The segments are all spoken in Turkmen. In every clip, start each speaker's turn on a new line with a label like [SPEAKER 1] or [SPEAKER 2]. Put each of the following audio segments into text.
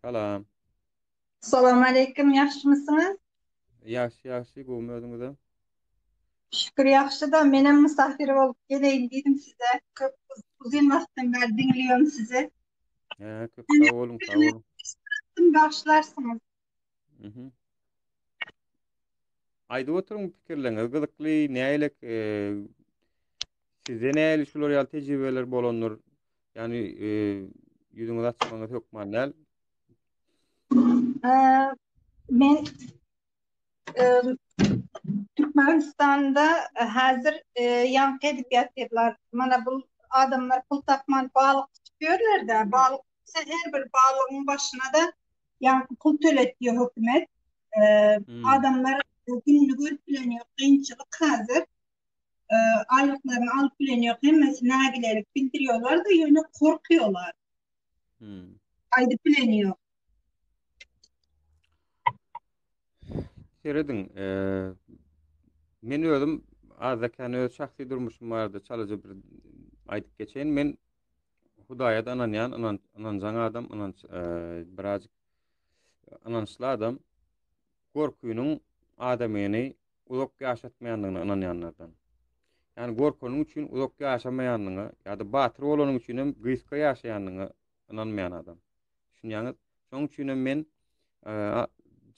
[SPEAKER 1] Salam.
[SPEAKER 2] Salam aleýkum, ýagşymysyňyz?
[SPEAKER 1] Ýagşy, ýagşy, gowumy özüňizem?
[SPEAKER 2] Şükür ýagşy-da, menem mysafir bolup geleýin diýdim size. Köp uzyn wagtdan bäri diňleýän sizi.
[SPEAKER 1] Hä, köp sag boluň, sag boluň.
[SPEAKER 2] Bagyşlarsyňyz.
[SPEAKER 1] Mhm. Aýdyp oturyň pikirleriňiz gyzykly, nähili e, sizde nähili şular ýaly tejribeler bolandyr? Ýagny e, ýüzüňizi açmagyňyz hökman däl.
[SPEAKER 2] E, men e, Türkmenistanda häzir e, ýaňky edip ýatyrlar. Mana bu adamlar pul tapman balyk tutup ýörler-de, balyk tutsa her bir balygyň başyna-da ýaňky pul töletýär hökümet.
[SPEAKER 1] Hmm.
[SPEAKER 2] Adamlar gününi görüp bilen ýok, kynçylyk häzir. Aýlyklaryny alyp bilen ýok, hemmesi nägilelik bildirýärler-de, ýöne korkýarlar.
[SPEAKER 1] Hmm.
[SPEAKER 2] Aýdyp bilen ýok.
[SPEAKER 1] Serediň, men özüm azda-kän öz şahsy durmuşym barada çalaja bir aýdyp geçeýin. Men Hudaýa-da ynanýan, ynanjaň adam, ynanç, birazjyk ynançly adam. Gorkynyň adamyny uzak ýaşatmaýandygyna ynanýanlardan. Ýagny gorkanyň üçin uzak ýaşamaýandygyňa ýa-da batyr bolanyň üçin hem gysga ýaşaýandygyňa ynanmaýan adam. Düşünýäňiz? Şonuň üçin hem men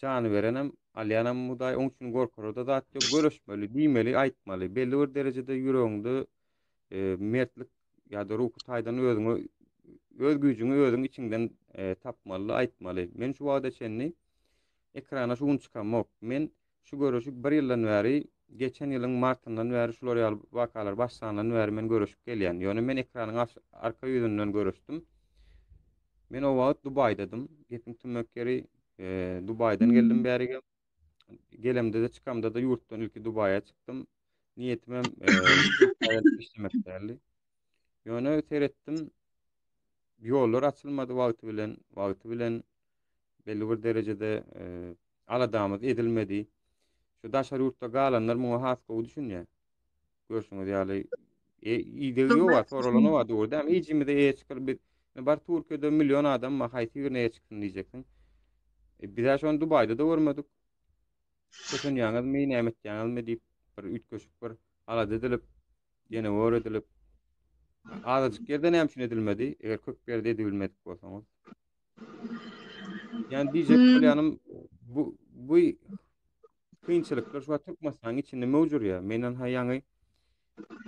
[SPEAKER 1] jany berenem, alýanam Hudaý, oň üçin gorkara-da zat ýok. Göreşmeli, diýmeli, aýtmaly. Belli bir derejede ýüregiňde mertlik ýa-da ruhy taýdan özüňe öz güýjüňi özüň içiňden tapmaly, aýtmaly. Men şu wagta çenli ekrana şu gün çykamok. Men şu göreşi bir ýyldan bäri, geçen ýylyň martyndan bäri şular ýaly wakalar başlandan bäri men göreşip gelýän. Ýöne men ekranyň arka ýüzünden göreşdim. Men o wagt Dubaýdadym. Gepiň tümmek ýeri, Dubaýdan geldim bärige. Gelemde-de çykamda-da ýurtdan ilki Dubaýa çykdym. Niýetimem Türkiýä işlemek däldi. Ýöne seretdim, ýollar açylmady wagty bilen, wagty bilen belli bir derejede aladamyz edilmedi. Şu daşary ýurtda galanlar muňa has gowy düşünýär. Görşüňiz ýaly, e, idegi ýok, a, soralany bar, dogry dälmi? Hijimize eýe çykyr biz. Bar Türkiýede million adam bar, haýsy birine eýe çyksyn diýjeksiň. E, biz-ä şony Dubaýda-da görmedik. Kösenýäňizmi, näme etýäňizmi diýip, bir üýtgeşik bir alada edilip, ýene gör edilip, azajyk ýerde näme üçin edilmedi? Eger köp ýerde edibilmedik bolsaňyz. Ýani diýjek hmm. bolýanym bu bu kynçylyklar şu wagt Türkmenistanyň içinde möwjürýär. Menden ha ýaňy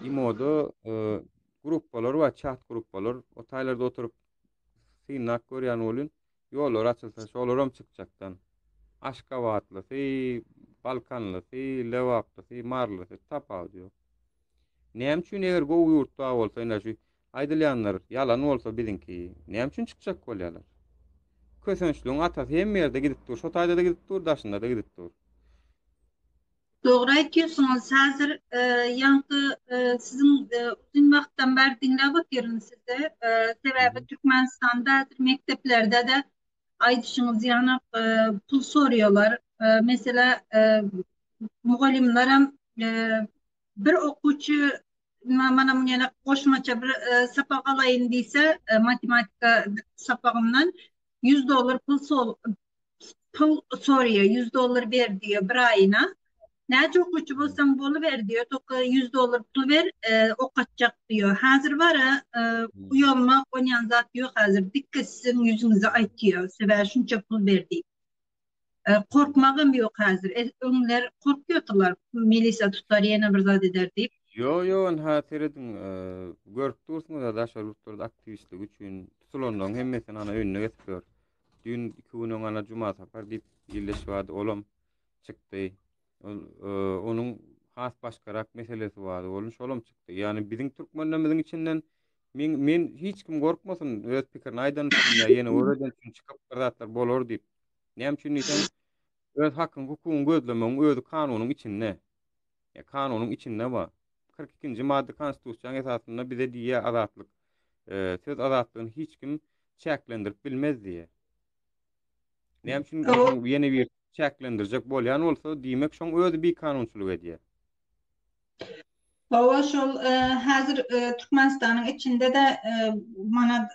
[SPEAKER 1] imoda e, gruppalar bar, chat gruppalar. O taýlarda oturyp synlap görýän bolun. Ýollar açylsa şolaram çykjakdan. Aşgabatlysy, Balkanlysy, Lebaplysy, Marlysy tapawudy ýok. Näme üçin eger gowy ýurt bar bolsa ine şu aýdylýanlar ýalan bolsa biziňki näme üçin çykjak bolýarlar? Kösençligiň atasy hemme ýerde gidip dur. Şo taýda-da gidip dur, daşynda-da gidip dur.
[SPEAKER 2] Dogry aýtýarsyňyz. Häzir ýaňky siziň uzyn wagtdan bäri diňläp otyryn sizi. Sebäbi Türkmenistanda häzir mekdeplerde-de aýdyşyňyz ýanak pul soraýarlar. Meselä mugallymlaram bir okuwçy mana muny ýanak goşmaça bir sapak alaýyn diýse matematika sapagyndan 100 dollar pul pul soraýar, 100 dollar ber diýýär bir aýyna. Näçe okuwçy bolsaň boluber diýýär, toka 100 dollar pul ber, okatjak diýýär. Häzir bara uýalmak, onýan zat ýok häzir. Dikge siziň ýüzüňize aýtýar, sebäbi şunça pul ber diýip. Korkmagam ýok häzir. Öňler korkýardylar, milisiýa tutar, ýene bir zat eder diýip.
[SPEAKER 1] Ýo, ýo, ynha serediň, görüp dursuňyz-a daşary ýurtlarda aktiwistlik üçin tutulanlaryň hemmesini ana öýünde gezip ýör. Düýn iki gün öň ana Juma Sapar diýip illeş bardy, olam çykdy. Ol onuň has başgarak meselesi bardy, onuň şolam çykdy. Ýagny biziň türkmenlerimiziň içinden men men hiç kim gorkmasyn, öz pikirini aýdan üçin ýa ýene bir eden üçin çykyp bir zatlar bolar diýip. Näme üçin diýseň, öz hakyň, hukugyňy gözlemegiň özi kanunyň içinde. Ýa kanunyň içinde bar. 42-nji madda konstitusiýanyň esasynda bize diýýär azatlyk. Söz azatlygyny hiç kim çäklendirip bilmez diýýär. Näme üçin ýene bir çäklendirjek bolýan bolsa, diýmek şoň özi bikanunçylyk edýär.
[SPEAKER 2] Hawa şol häzir Türkmenistanyň içinde-de mana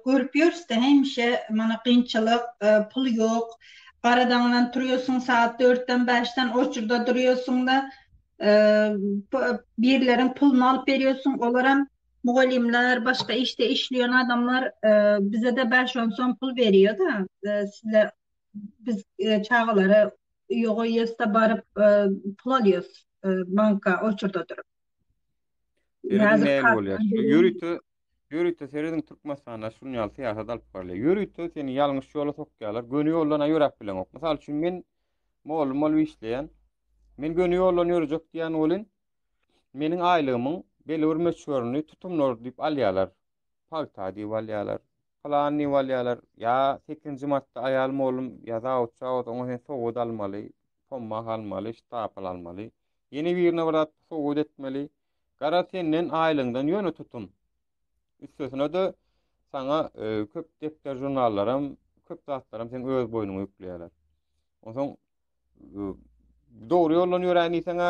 [SPEAKER 2] görüp ýörüs-de hemişe mana kynçylyk, pul ýok. Gara daňdan turýarsyň sagat dörtden bäşden oçurda durýarsyň-da birleriň puluny alyp berýärsiň olaram mugallymlar başga işde işleýän adamlar bize-de bäş-on som pul berýär-de sizler biz çagalara öýe goýýas-da baryp pul alýas banka oçurda durup.
[SPEAKER 1] Serediň nähili bolýar. Ýörite ýörite serediň Türkmenistanda şunuň ýaly syýasat alyp barylýar. Ýörite seni ýalňyş ýola sokýarlar. Göni ýoldan ýöräp bileňok. Mysal üçin men mugallym bolup işleýän. Men göni ýoldan ýörejek diýen welin meniň aýlygymyň belli bir möçberini tutumlar diýip alýarlar. Pagta diýip alýarlar. Pylan diýip alýarlar. Ýa sekizinji martda aýal mollum ýa zawodça bolsa oňa sen sowgat almaly, pommak almaly, ştapel almaly. Ýene birine bir zat sowgat etmeli. Garaz senden aýlygyňdan ýöne tutum. Üstesine-de saňa e, köp depder žurnallaram, köp zatlaram seň öz boýnuňa ýükleýärler. Onsoň Dogry ýoldan ýöräýin diýseň-ä,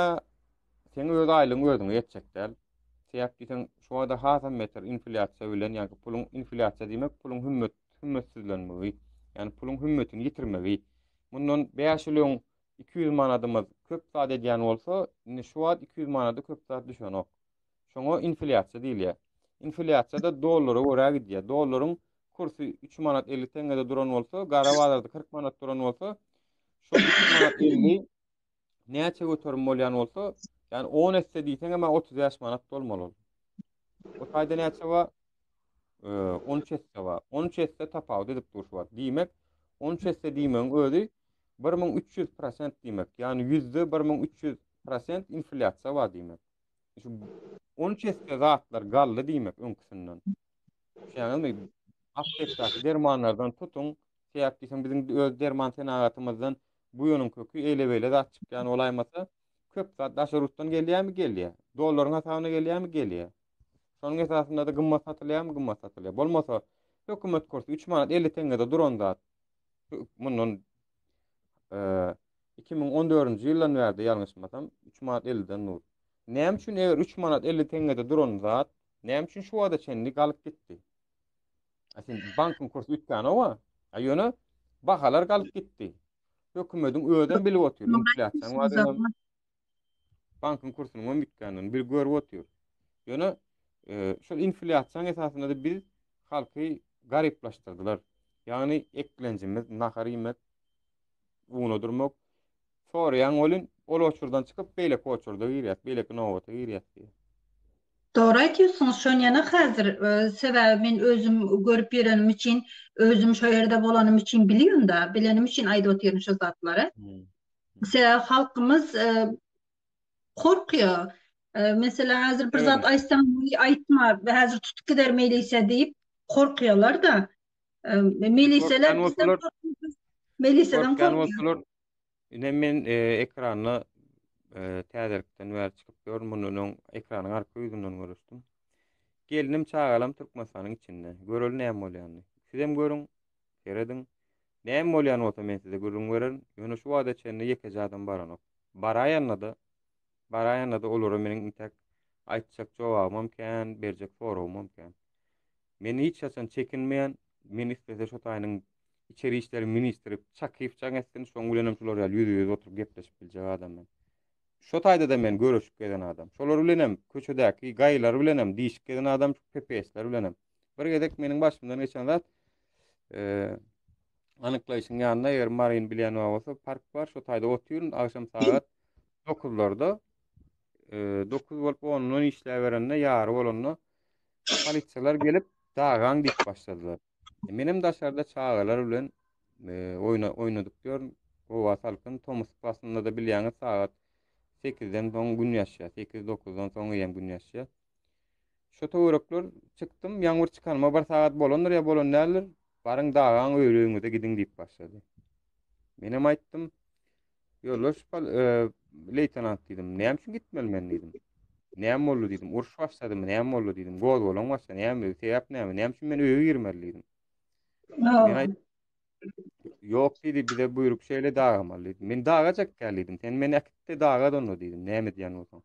[SPEAKER 1] seň öz aýlygyň özüňe ýetjek däl. Sebäp diýseň, şu wada hasam beter inflýasiýa bilen, ýagny puluň inflýasiýa diýmek puluň hümmet hümmetsizlenmegi, ýagny puluň hümmetini ýitirmegi. Mundan 5 ýyl öň 200 manadymyz köp zat edýän bolsa, indi şu wagt 200 manada köp zat düşenok. Şoňa inflýasiýa diýilýär. Inflýasiýa-da dollara görä gidýär. Dollaryň kursy 3 manat 50 teňňede duran bolsa, gara bazarda 40 manat duran bolsa, şol 3 manat 50 näçe göterim bolýan bolsa, ýagny 10 esse diýseň hem 35 manat bolmaly ol. O taýda näçe bar? 13 esse bar. 13 esse tapawut edip dur şu wagt. Diýmek, 13 esse diýmegiň özi 1300% diýmek. Ýagny ýüzde 1300% inflýasiýa bar diýmek. Şu 13 esse zatlar galdy diýmek öňküsinden. Düşünýäňizmi? Aptekdaky dermanlardan tutuň, sebäp diýseň biziň öz derman senagatymyzdan buýanyň köki eýle-beýle zat çykýan bolaýmasa, köp zat daşary ýurtdan gelýärmi? Gelýär. Dollaryň hasabyna gelýärmi? Gelýär. Şonuň esasynda-da gymmat satylýarmy? Gymmat satylýar. Bolmasa, hökümet kursy 3 manat 50 teňňede duran zat. Mundan 2014-nji ýyldan bärde ýalňyşmasam 3 manat 50-den dur. Näme üçin eger 3 manat 50 teňňede duran zat, näme üçin şu wagta çenli galyp gitdi? A sen bankyň kursy üýtgänok-a. A ýöne bahalar galyp gitdi. Hökümediň özem bilip otyr, inflýasiýanyň bardygyny. Bankyň kursunyň hem üýtgändigini bir görüp otyr. Ýöne e, şol inflýasiýanyň esasynda-da biz halky garyplaşdyrdylar. Ýagny eklenjimiz nahar iýmek, una durmak. Soraýaň welin, ol oçurdan çykyp beýleki oçurda girýär, beýleki nobata girýär diýýär.
[SPEAKER 2] Dogry aýtýarsyňyz şonýana häzir sebäbi men özüm görüp ýörenim üçin özüm şo ýerde bolanym üçin bilýän-da bilenim üçin aýdyp otyryn şo zatlary. Sebäbi halkymyz korkýar. Meselem häzir bir zat aýtsaň aýtma häzir tutup gider milisiýa diýip korkýarlar-da. Miliseler bizden Miliseden
[SPEAKER 1] korkýan bolsalar, ine men e, ekranda e, täzelikden bäri çykyp ýörün, mundan öň ekranyň arka ýüzünden görüşdim. Gelnim çagalam Türkmenistanyň içinde. Göreli näme bolýanyny. Sizem görüň, serediň. Näme bolýan bolsa men size gürrüň bererin. Ýöne şu wagta çenli ýekeje adam baranok. Baraýanda-da, baraýanda-da olara meniň intäk aýtjak jogabymam kän, berjek soragymam kän. Men hiç haçan çekinmeýän, men islese şo taýynyň içeri işler ministri Çakyýew jaň etsin, şoň bilenem şular ýaly ýüzbe-ýüz oturyp gepleşip biljek adam men. Şo taýda-da men göreşip gezen adam. Şolar bilenem, köçedäki gaýylar bilenem diýşip gezen adam, şu PPS-ler bilenem. Bir gezek meniň başymdan geçen zat, anyklaýşyň ýanynda, eger Maryny bilýän bar bolsa, park bar, şo taýda otyryn, agşam sagat dokuzlarda, 9 bolup onundan işläberende, ýary bolanda, Polisiýalar gelip, dagaň diýip başladylar. E, menem daşarda çagalar bilen e, oýna oýnadyk ýörün. Howa salkyn, tomus paslynda-da bilýäňiz sagat 8-den soň gün ýaşýar. 8-9-dan soň eýýäm gün ýaşýar. Şo töwerekler çykdym, ýaňy bir çykanyma bir sagat bolandyr ýa bolan däldir. Baryň dagaň öýli-öýüňize gidiň diýip başlady. Menem aýtdym, Ýoldaş e, leýtenant diýdim. Näme üçin gitmeli men diýdim. Näme boldy diýdim. Uruş başladymy? Näme boldy diýdim. Gozgalaň başlady. Näme? Sebäp näme? Näme üçin men öýe girmeli diýdim. Men aýt Ýok diýdi, bize buýruk şeýle dagamaly diýdi. Men daga çekgäl diýdim. Sen meni äkitde daga onda diýdim. Näme edýän bolsaň.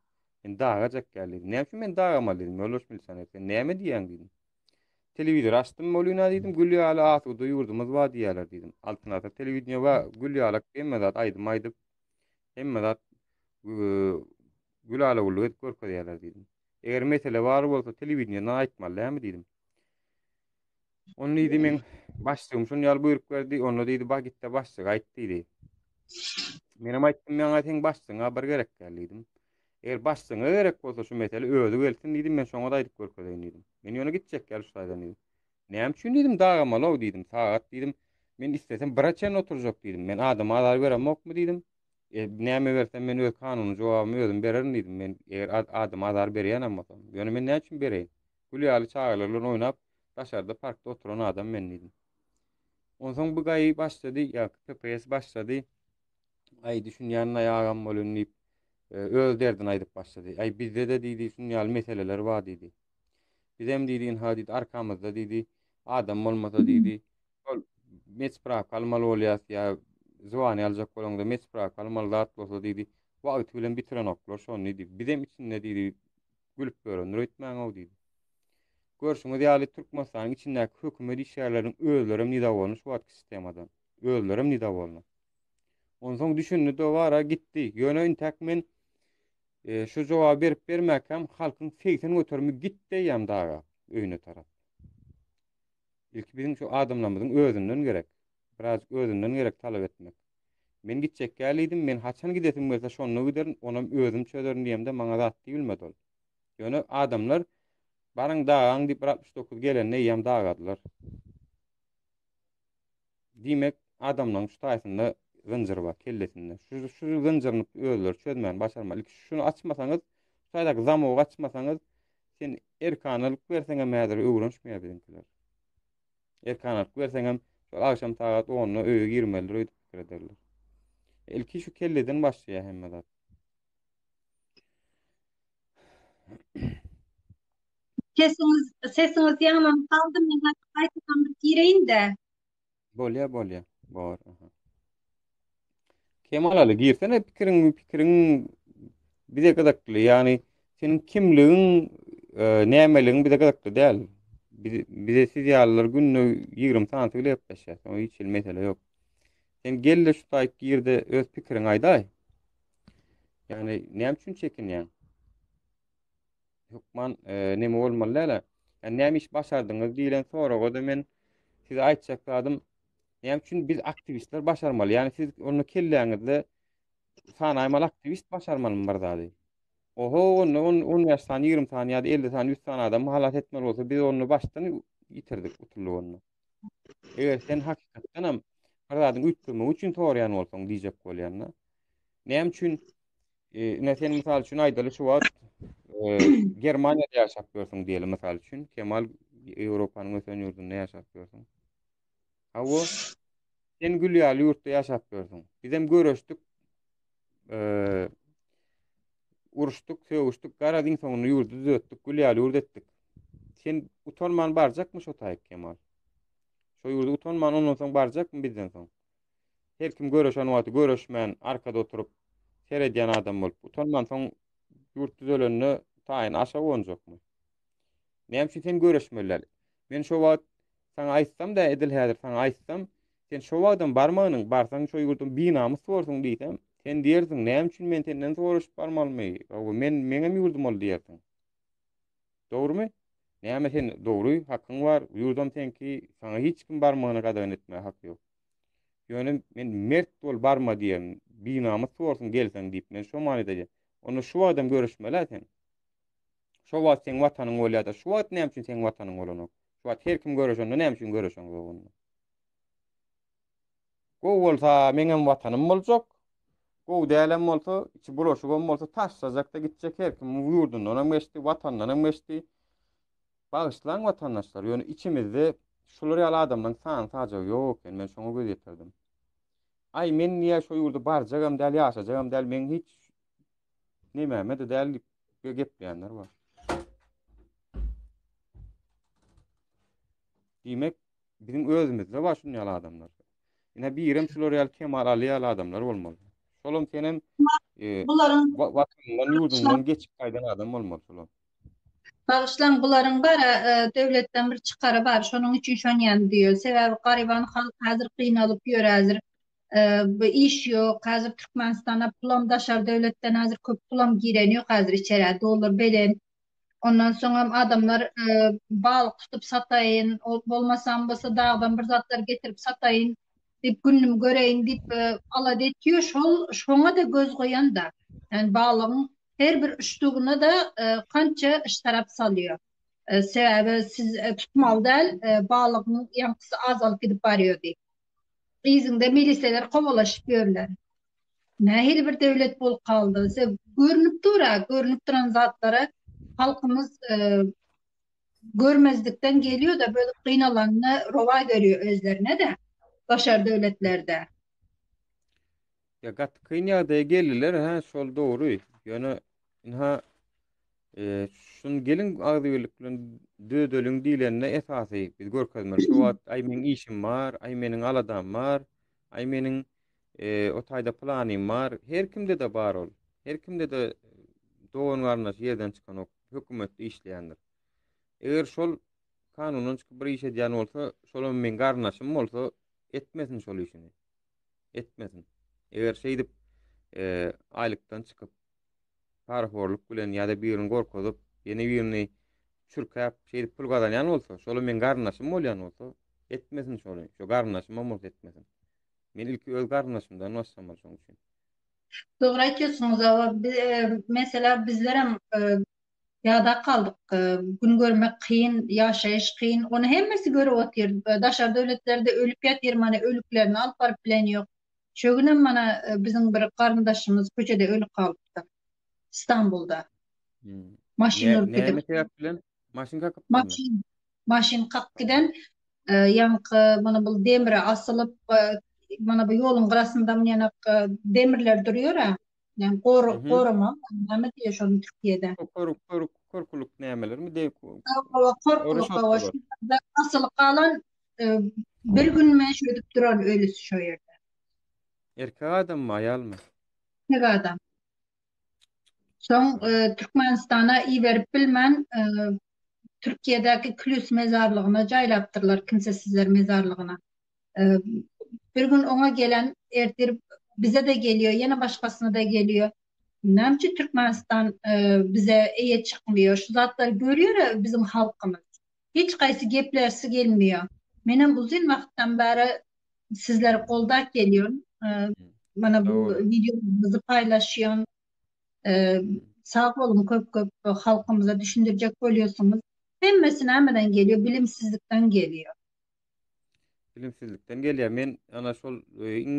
[SPEAKER 1] Men dagajak gel diýdim. Näme üçin men dagamaly diýdim. Ýoldaş milisioner sen näme diýýäň diýdim. Telewizor açdym bolýna diýdim. Gül ýaly asuda ýurdumyz bar diýýärler diýdim. Altyn asyr telewideniýe bar. Gül ýalak hemme zat aýdym aýdyp hemme zat gülala-güllük edip görkezýärler diýdim. Eger mesele bar bolsa telewideniýeden aýtmaly dälmi diýdim. Onda diýdi meň başlygym şun ýaly buýruk berdi. Onda diýdi ba gitde başlyga aýt diýdi. Menem aýtdym maňa seň başlygyňa bir gerek däl diýdim. Eger başlygyňa gerek bolsa şu mesele özi gelsin diýdim, men şoňa da aýdyp görkezeýin diýdim. Men ýöne gitjek ýaly şu taýdan diýdim. Näme üçin diýdim dagamalow diýdim. Sagat diýdim. Men istesem bire çenli oturjak diýdim. Men adama azar beremokmy diýdim. E, näme bersem men öz kanuny jogabymy özüm bererin diýdim. Men eger adama azar berýänem bolsam. Ýöne men näme üçin bereýin? Gül ýaly çagalar bilen oýnap, daşarda parkda oturan adam men diýdim. Onsoň bu gaýy başlady, ýa PPS başlady. Aý düşünýän aý agam bolun diýip, e, öz derdini aýdyp başlady. Aý bizde-de diýdi, şun ýaly meseleler bar diýdi. Bizem diýdi, inha diýdi, arkamyzda diýdi, adam bolmasa diýdi, şol medspravka almaly bolýas ýa zwaniýa aljak bolaňda medspravka almaly zat bolsa diýdi, wagty bilen bitirenoklar şony diýdi. Bizem içinde diýdi, gülüp ýörendir öýtmäň-ow diýdi. Görşüňiz ýaly Türkmenistanyň içindäki hökümet işgärleriniň özlerem nidowolny şu wagtky sistemadan. Özlerem nidowolny. Onsoň düşündi dowara gitdi. Ýöne intäk men e, şu jogaby berip bermäkäm halkyň 80 göterimi gitdi eýýäm daga öýüne tarap. Ilki biziň şu adamlarymyzyň özünden gerek. Birazjyk özünden gerek talap etmek. Men gitjek däldidim, men haçan gidesim gelse şonda giderin, onam özüm çözerin diýemde maňa zat diýilmedi ol. Ýöne adamlar baryň dagaň diýip bir 69 gelende eýýäm dagadylar. Diýmek, adamlaryň şu taýsynda zynjyr bar, kellesinde. Şu şu zynjyryny özleri çözmän başarmaly. Ilki şuny açmasaňyz, şu taýdaky zamogy açmasaňyz, sen erkanalyk berseňem häzir öwrenişmeýär biziňkiler. Erkanalyk berseňem, şol agşam sagat 10-da öýe girmelidir öýdüp pikir ederler. Ilki şu kelleden başlaýar hemme zat.
[SPEAKER 2] Sesiňiz, sesiňiz ýaňlanyp galdy, men gaýtadan bir gireýin-de.
[SPEAKER 1] Bolýa, bolýa. Bor. Aha. Kemal Ali girsene pikiriň pikiriň bize gyzykly. Ýagny seniň kimligiň, e, nämeligiň bize gyzykly däl. Biz, bize siz ýalylar günde 20 santy bile gepleşýär. Oň hiç hili mesele ýok. Sen gel-de şu taýyk gir-de öz pikiriňi aýdaý. Ýagny näme üçin çekinýäň? Hökman e, neme bolmaly däl-ä. Ýani näme iş başardyňyz diýlen soraga-da men size aýtjak zadym näme üçin biz aktiwistler başarmaly? Ýani siz onda kelläňizde sanaýmaly aktiwist başarmalymy bir zady? Oho, onda 15 sany, 20 sany ýa-da 50 sany, 100 sany adam halas etmeli bolsa biz onda başdan ýitirdik, utuldyk onda. Eger sen hakykatdan hem bir zadyň üýtgemegi üçin soraýan bolsaň diýjek bolýan-da. Näme üçin e, ine sen mysal üçin aýdaly şu wagt e, Germaniýada ýaşap ýörsüň diýeli mysal üçin. Kemal Ýewropanyň ösen ýurdunda ýaşap ýörsüň. Hawa, sen gül ýaly ýurtda ýaşap ýörsüň. Bizem göreşdik. E, uruşdyk, sögüşdik, garaz iň soňunda ýurdy düzetdik, gül ýaly ýurt etdik. Sen utanman barjakmy şo taýyk Kemal? Şo ýurda utanman ondan soň barjakmy bizden soň? Her kim göreşen wagty göreşmän arkada oturyp seredýän adam bolup utanman soň ýurt düzelende taýyn aşa gonjakmy? Näme üçin sen göreşmeli däl? Men şo wagt saňa aýtsam da edil häzir saňa aýtsam, sen şo wagtam barmagynyň, barsaň şo ýurduň binamys borsuň diýsem, sen diýersiň, näme üçin men senden soraşyp barmalymy? Hawa, men meňem ýurdum ol diýersiň. Dogrumy? Näme sen dogry, hakyň bar, ýurdam seňki, saňa hiç kim barmagyny gadagan etmäge haky ýok. Ýöne men mert bol barma diýerin, binamys borsuň gelseň diýip, men şo manyda diýen. Onda şu wagtam görüşmeli-ä sen. Şo wagt seň watanyň bolýar-da, şu wagt näme üçin seň watanyň bolanok? Şu wagt her kim göreşende näme üçin göreşeňzok onda? Gowy bolsa meňem watanym boljak. Gowy dälem bolsa, içi bulaşygam bolsa taşlajak-da gitjek her kim ýurdundanam geçdi, watandanam geçdi. Bagyşlaň watandaşlar, ýöne içimizde şular ýaly adamlaryň sany-sajagy ýok eken, men şoňa göz ýetirdim. Aý men diýýär şo ýurda barjagam däl, ýaşajagam däl, meň hiç nemäme-de däl diýip gepleýänler bar. Diýmek, biziň özümizde bar şuny ýaly adamlar. Ine birem şular ýaly Kemal Aly ýaly adamlar bolmaly. Şolam senem. E,
[SPEAKER 2] Bularyň
[SPEAKER 1] watanyndan, ýurdundan geçip gaýdan adam bolmaly şolar.
[SPEAKER 2] Bagyşlaň bularyň bara döwletden bir çykary bar şonuň üçin şonýan diýýär. Sebäbi garyban halk häzir gynalyp ýör häzir bu iş ýok häzir Türkmenistana pulam daşary döwletden häzir köp pulam giren ýok häzir içerä dollar belent. Ondan soňam adamlar balyk tutup sataýyn, bolmasam bolsa dagdan bir zatlar getirip sataýyn diýip günüm göreýin diýip alada etýär. Şol şoňa-da göz goýan-da. Ýani balygyň her bir ştugyna-da kança ştarap salýar. Sebäbi siz tutmaly däl, balygyň ýaňkysy azalyp gidip barýar diýip. Yzyňda miliseler kowalaşyp ýörler. Nähili bir döwlet bolup galdy? Se görnüp dur-a, görnüp duran zatlara halkymyz e, görmezlikden geliyor-da, böyle gynalanyny rowa görüyor özlerine-de daşary döwletlerde.
[SPEAKER 1] Ya gaty kyn ýagdaýa geldiler, hä, şol dogry. Ýöne ynha e, şun geliň agzybirlik bilen dödeliň diýlende esasy biz görkezmeli. Şu wagt aý meň işim bar, aý meniň aladam bar, aý meniň E, o taýda planym bar. Her kimde-de bar ol. Her kimde-de dogan garyndaşy ýerden çykanok, hökümetde işleýändir. Eger şol kanundan çykyp bir iş edýän bolsa, şolam meň garyndaşym bolsa, etmesin şol işini. Etmesin. Eger şeýdip e, aýlykdan çykyp parahorluk bilen ýa-da birini gorkuzyp, ýene birini çürkäp, şeýdip pul gazanýan bolsa, şolam meň garyndaşym bolýan bolsa, etmesin şony. Şo garyndaşymam bolsa etmesin. Men ilki öz garyndaşymdan başlamaly şoň üçin.
[SPEAKER 2] Dogry aýtýarsyňyz awa mesela bizlerem ýada galdyk gün görmek kyn ýaşaýyş kyn ony hemmesi görüp otyr daşary döwletlerde ölüp ýatyr mana ölüklerini alyp baryp bilen ýok şo günem mana biziň bir garyndaşymyz köçede ölüp galypdyr Stambulda maşyn urup gidip
[SPEAKER 1] näme sebäp bilen maşyn kakypdyrmy
[SPEAKER 2] maşyn Maşyn kakyp giden ýaňky mana bul demire asylyp mana bu ýoluň gyrasynda ýanak demirler durýar-a. Ýani gor gorama näme diýýär şony Türkiýede?
[SPEAKER 1] Kor kor korkuluk nämelermi de
[SPEAKER 2] Korkuluk hawa şu ýerde asylyp galan bir gün men şöýdüp duran ölüsi şo ýerde.
[SPEAKER 1] Erkek adammy aýalmy?
[SPEAKER 2] Erkek adam. Soň Türkmenistana iberip bilmän Türkiýedäki Klüs mezarlygyna jaýlapdyrlar, kimsesizler mezarlygyna. Bir gün oňa gelen ertir bize-de gelýär, ýene başgasyna-da gelýär. Näme üçin Türkmenistan bize eýe çykmaýar? Şu zatlary görýär biziň halkymyz. Hiç haýsy geplersi gelmeýär. Menem uzyn wagtdan bäri sizleri goldap gelýän. Mana bu wideolaryňyzy paýlaşýan. Sag boluň köp köp halkymyza düşündirjek bolýarsyňyz. Hemmesi nämeden gelýär? Bilimsizlikden gelýär.
[SPEAKER 1] Bilimsizlikden gelýär. Men ana şol e, iň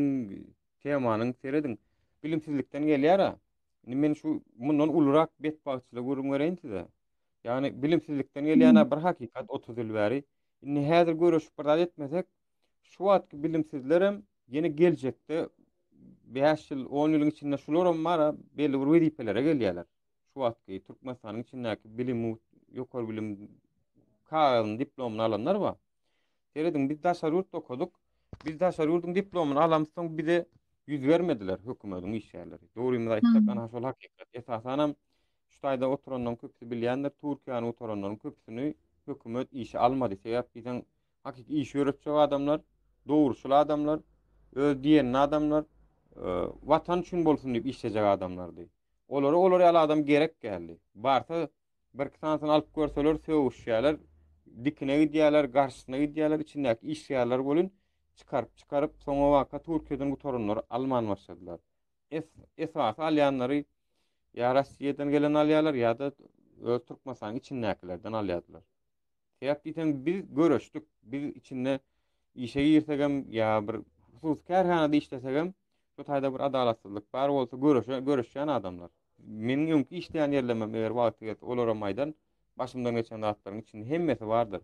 [SPEAKER 1] temanyň serediň. Bilimsizlikden gelýär-a. Indi men şu mundan ulurak betbagtçylygy gürrüň bereýin size. Ýagny bilimsizlikden gelýän bir hakykat 30 ýyl bäri. Indi häzir göreşip bir zat etmesek, şu wagtky bilimsizlerem ýene geljekde 5 ýyl, 10 ýylyň içinde şularam bar belli bir wezipelere gelýärler. Şu wagtky Türkmenistanyň içindäki bilim, ýokary bilim kagyzyny, diplomyny alanlar bar. Serediň, biz daşary ýurtda okadyk. Biz daşary ýurduň diplomyny alamsoň bize ýüz bermediler hökümetiň işgärleri. Dogrymyzy aýtsak, ana şol hakykat. Esasanam Şu taýda oturanlaryň köpüsi bilýändir, Türkiýäni gutaranlaryň köpüsini hökümet işe almady. Sebäp diýseň, hakyky iş ýöretjek adamlar, dogruçyl adamlar, öz diýenini adamlar, watan üçin bolsun diýip işlejek adamlardy. Olara olar ýaly adam gerek geldi. Barsa birki sanysyny alyp görseler sögüşýärler, dikine gidýärler, garşysyna gidýärler, içindäki işgärler welin çykaryp çykaryp soňabaka Türkiýeden gutaranlary alman başladylar. Esasy alýanlary ýa Rossiýadan gelen alýarlar ýa-da öz Türkmenistanyň içindäkilerden alýardylar. Sebäp diýseň biz göreşdik. Biz içinde işe girsegem ýa bir hususy kärhanada işlesegem şu taýda bir adalatsyzlyk bar bolsa göreşe göreşýän adamlar. Meniň öňki işleýän ýerlerimem eger wagty gelse olaram aýdan başymdan geçen zatlaryň içinde hemmesi bardyr.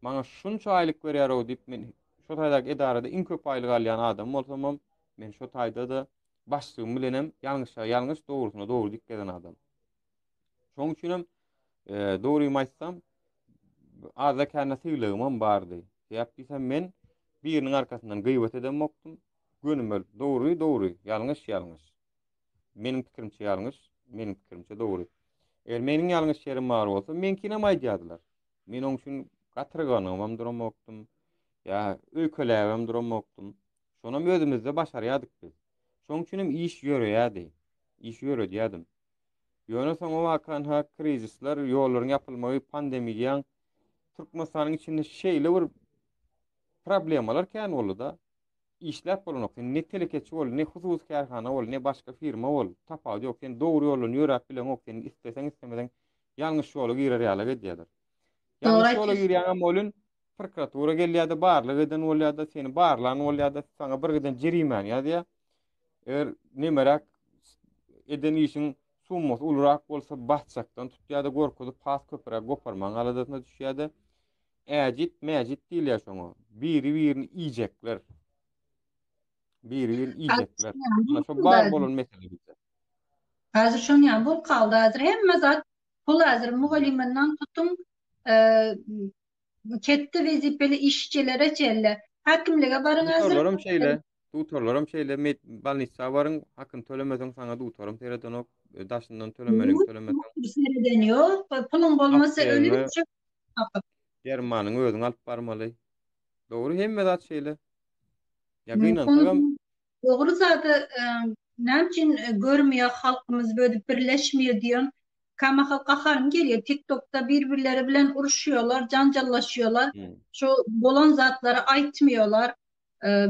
[SPEAKER 1] Maňa şunça aýlyk berýär-ow diýip men şu taýdaky edarada iň köp aýlyk alýan adam bolsamam Men şo taýda-da başlygym bilenem ýalňyşa ýalňyş, dogrusyna dogry diýip gezen adam. Şoň üçinem e, dogrymy aýtsam, azda-kände sylagymam bardy. Sebäp diýsem men biriniň arkasyndan gyýbat edemokdym. Gönümel, dogry, dogry, ýalňyş, ýalňyş. Meniň pikirimçe ýalňyş, meniň pikirimçe dogry. Eger meniň ýalňyş ýerim bar bolsa, meňkinem aýdýardylar. Men oň üçin gatyrganybam duramokdym, ýa öýkeläbem duramokdym. Şonam özümizde başarýardyk biz. Şoň üçinem iş ýöreýärdi. Iş ýöredýärdim. Ýöne soňa bakan-ha krizisler, ýollaryň ýapylmagy, pandemiýaň Türkmenistanyň içinde şeýle bir problemalar kän boldy-da. Işläp bolanok. Sen ne telekeçi bol, ne hususy kärhana bol, ne başga firma bol, tapawudy ýok. Sen dogry ýoldan ýöräp bileňok, sen isleseň-islemeseň ýalňyş ýola girer ýalyk edýärler.
[SPEAKER 2] Dogry
[SPEAKER 1] Ýalňyş ýola
[SPEAKER 2] aýtýarsyň.
[SPEAKER 1] girýäňem welin, prokuratura gelýär-de, barlag eden bolýar-da, seni barlan bolýar-da, saňa birgiden jerimäni ýazýar. Eger nemeräk eden işiň summasy ulurak bolsa, basjakdan tutýar-da, gorkuzyp has köpräk goparmagyň aladasyna düşýär-de. Äjit, mäjit diýilýär şoňa. Biri-birini iýjekler. Biri-birini iýjekler. Ana şo bar bolan mesele bizde.
[SPEAKER 2] Häzir şoň ýaly bolup galdy. Häzir hemme zat pul häzir mugallymyndan tutuň, ketde wezipeli işçilere çenli. Häkimlige baryň häzir.
[SPEAKER 1] Dugtorlaram şeýle. Dugtorlaram şeýle. Med bolnitsa baryň, hakyny tölemeseň saňa dugtoram seredenok. Daşyndan tölemeliň tölemeseň.
[SPEAKER 2] Sereden ýok. Puluň bolmasa ölüm
[SPEAKER 1] tapyp. Dermanyňy özüň alyp barmaly. Dogry hemme zat şeýle. Ýa gynansagam.
[SPEAKER 2] Dogry zady näme üçin görmeýär halkymyz bödüp birleşmeýär diýen kämahal gaharym gelýär tiktokda bir birleri bilen uruşýarlar janjallaşýarlar şu bolan zatlary aýtmýarlar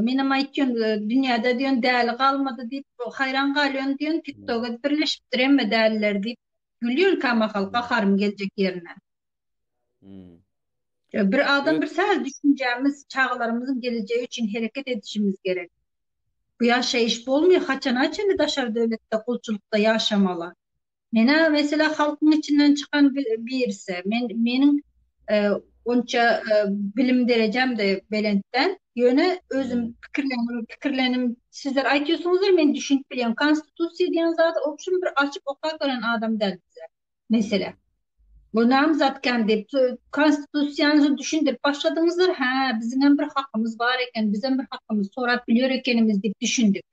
[SPEAKER 2] menem aýtýan dünýäde diýen däli galmady diýip haýran galýan diýen tiktoga birleşipdir hemme däliler diýip gülýän kämahal gaharym geljek ýerine. Bir adam bir sähel düşünjämiz çagalarymyzyň gelejegi üçin hereket edişimiz gerek. Bu ýaşaýyş bolmaýar haçana çenli daşary döwletde gulçulykda ýaşamaly. Menä mesela halkyň içinden çykan birisi. Men meniň onça bilim derejäm de belent däl. Ýöne özüm pikirlenim pikirlenim sizler aýtýarsyňyzdyr men düşünip bilýän. Konstitusiýa diýen zady obşim bir açyp okap gören adam däl bizler. Mesele. Bu näme zatkan diýip, konstitusiýany düşündirip başladyňyzlar, hä, biziňem bir hakymyz bar eken, bizem bir hakymyzy sorap bilýär ekenimiz diýip düşündik.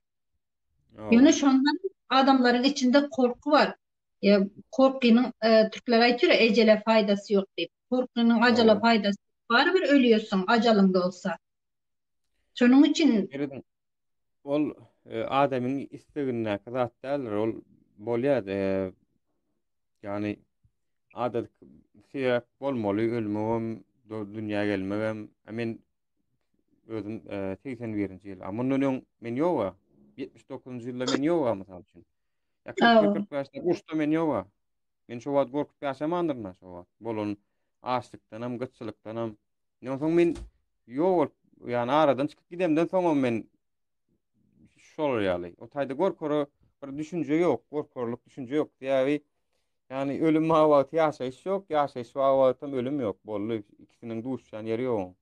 [SPEAKER 2] Ýöne şondan adamlaryň içinde korky bar. Ýa korkynyň e, türkler aýtýar, ejele faýdasy ýok diýip. Korkynyň ajala faýdasy barybir ölýärsiň ajalyň dolsa. Şonuň üçin
[SPEAKER 1] Ol e, adamyň istegindäki zat däldir. Ol bolýar. E, ýagny adat sebäp bolmaly ölmegem, dünýä gelmegem. Men özüm e, 81-nji ýyl. Mundan öň men ýoga. 79-njy ýylda men ýoga mysal üçin. Ýa 41-45-de uruşda men ýoga. Men şo wagt gorkup ýaşamandyryn şo wagt. Bolan açlykdanam, gytçylykdanam. Onsoň men ýok bolup, ýagny aradan çykyp gidemden soňam men şolar ýaly. O taýda gorkara bir düşünje ýok, gorkarlyk düşünje ýok. Sebäbi ýagny ölüm bar wagty ýaşaýyş ýok, ýaşaýyş bar wagtam ölüm ýok. Boldy. Ikisiniň duşýan ýeri ýok.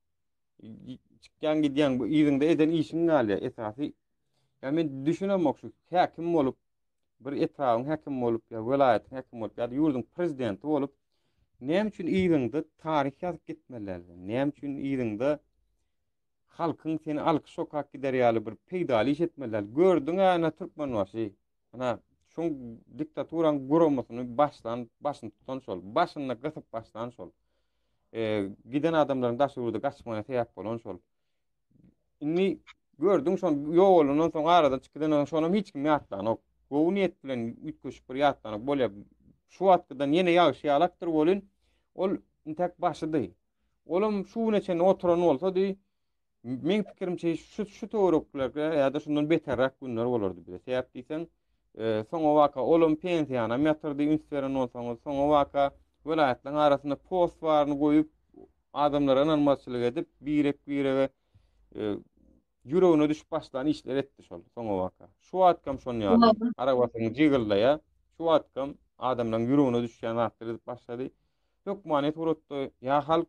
[SPEAKER 1] Çykýaň gidýäň, bu yzyňda eden işiň galýar. Esasy ýa men düşünemok şu häkim bolup bir etrabyň häkimi bolup ýa welaýatyň häkimi bolup ýa-da ýurduň prezidenti bolup näme üçin yzyňda taryh ýazyp gitmeli däl sen? Näme üçin yzyňda halkyň seni alkyş okap gider ýaly bir peýdaly iş etmeli däl? Gördüň-ä ana Türkmenbaşy. Ana şoň diktaturaň guramasyny başlan, başyny tutan şol. Başynda gysyp başlan şol. E, giden adamlaryň daşary ýurda gaçmagyna sebäp bolan şol. Indi gördüň şon ýogalandan soň aradan çykyp gidenden soň şonam hiç kim ýatlanok. Gowy niýet bilen üýtgeşik bir ýatlanok bolýar. Şu wagtkydan ýene ýagşy ýalakdyr welin ol intäk başydy. Olam şu güne çenli oturan bolsady, meň pikirimçe şu şu töwereklerde ýa-da şundan beterräk günler bolardy bize. Sebäp diýseň, e, soňa baka olam pensiýanam ýatyrdy üns beren bolsaňyz, soňa baka welaýatlaryň arasynda post baryny goýup Adamlara ynanmazçylyk edip, birek-birege e, ýüregine düşüp başlan işler etdi şol soňabaka. Şu wagtkam şon ýaly arabasyny jygyllaýar. Şu wagtkam adamlaryň ýüregine düşýän zatlar edip başlady. Hökmany suratda ýa halk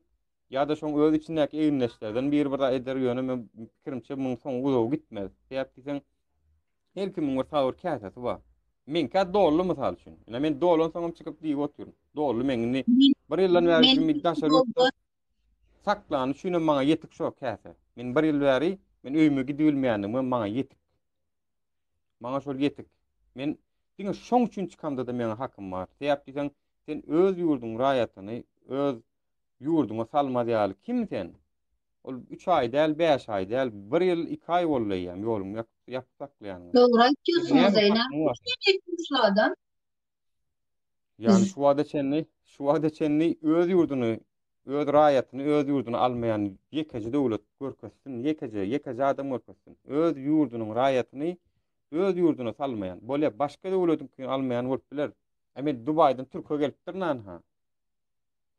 [SPEAKER 1] ýa-da şoň öz içindäki egindeşlerden biri bir zat eder, ýöne men pikirimçe munuň soňy uzaga gitmez. Sebäp diýseň, Her kimiň bir sabyr käsesi bar. Meňkä doldy mysal üçin. Ine men dolansoňam çykyp diýip otyryn. Doldy meň indi bir ýyldan bäri şu men daşary ýurtda saklany üçinem maňa ýetik şo käse. Men bir ýyl bäri men öýüme gidibilmeýändigim maňa ýetik. Maňa şol ýetik. Men. Diňe şoň üçin çykamda-da meň hakym bar. Sebäp diýseň, sen öz ýurduň raýatyny öz ýurduňa salmaz ýaly kim sen? Ol üç aý däl, bäş aý däl, bir ýyl, iki aý boldy eýýäm ýoluň ýapyp saklaýanyňa.
[SPEAKER 2] Dogry aýtýarsyňyz Zeýnep. Şu adam.
[SPEAKER 1] Ýani şu wagta çenli, şu wagta çenli öz ýurduny, öz raýatyny öz ýurduna almaýan ýekeje döwlet görkezsin, ýekeje, ýekeje adam görkezsin. Öz ýurdunyň raýatyny öz ýurduna salmaýan. Bolýa, başga döwletiňkini almaýan bolup biler. A men Dubaýdan türke gelipdirin anha.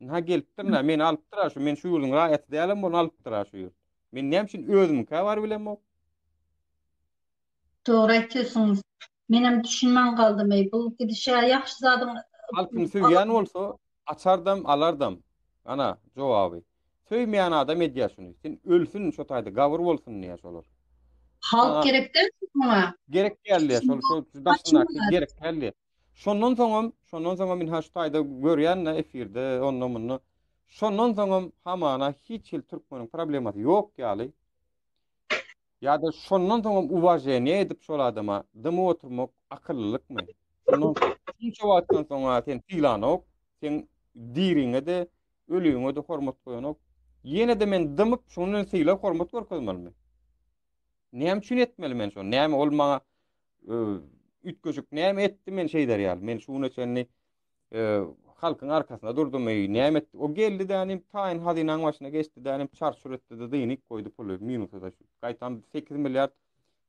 [SPEAKER 1] Ynha gelipdirin-ä, meni alypdyr-a şu, men şu ýurduň raýaty dälem bolun alypdyr-a şu ýurt. Men näme üçin özümiňkä baryp bilemok?
[SPEAKER 2] Dogry aýtýarsyňyz. Menem düşünmän galdym eý, bu gidişä ýagşy zadyň
[SPEAKER 1] Halkyny söýýän bolsa, açardam, alardam. Ana, jogaby. Söýmeýän adam edýär şuny. Sen ölsün şo taýda, gabyr bolsun diýýär şolar.
[SPEAKER 2] Halk gerek däl muňa.
[SPEAKER 1] Gerek däl diýýär, şol şo daşyndaky gerek däl diýýär. Şondan soňam, şondan soňam ynha şu taýda görýän-de efirde, onda-munda. Şondan soňam hamana hiç hili türkmeniň problemasy ýok ýaly. Ýa-da şondan soňam uwaženiýe edip şol adama dymyp oturmak akyllylykmy? Şondan şunça wagtdan soň-a sen sylanok, seň diriňe-de, ölüňe-de hormat goýanok. Ýene-de men dymyp şondan sylag hormat görkezmelimi? Näme üçin etmeli men şony? Näme ol maňa üýtgeşik näme etdi men şeýder ýaly? Men şu güne çenli halkyň arkasynda durdum, näme etdi? O geldi dänim, taýyn hazynaň başyna geçdi dänim, çarçur etdi-de dynyk goýdy puly minusa da. Gaýtam 8 milliard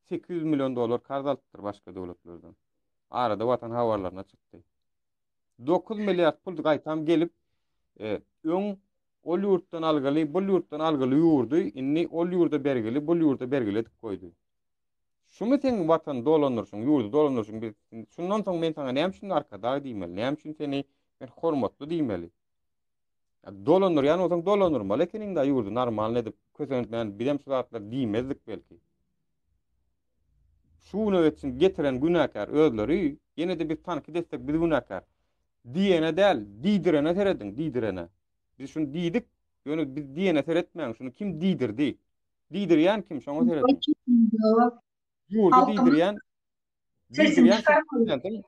[SPEAKER 1] 800 million dollar karz alypdyr başga döwletlerden. Arada watan habarlaryna çykdy. 9 milliard pul gaýtam gelip, öň Ol ýurtdan algyly, bul ýurtdan algyly ýurdy indi ol ýurda bergili, bul ýurda bergili edip goýdy. Şumy seň watany dolandyryşyň, ýurdy dolandyryşyň biz şundan soň men saňa näme üçin arkadag diýmeli, näme üçin seni men hormatly diýmeli? Ýa dolandyrýan bolsaň dolandyrmaly ekeniň-dä ýurdy normalny edip, kösenmän bizem şu zatlary diýmezdik belki. Şu güne geçsin getiren günäkär özleri, ýene-de biz tankyt etsek biz günäkär. Diýene däl, diýdirene serediň, diýdirene. Biz şuny diýdik, ýöne biz diýene seretmäň, şuny kim diýdirdi? Diýdirýän kim, şoňa serediň. Ýurdy diýdirýän, diýdirýän prezidentiň,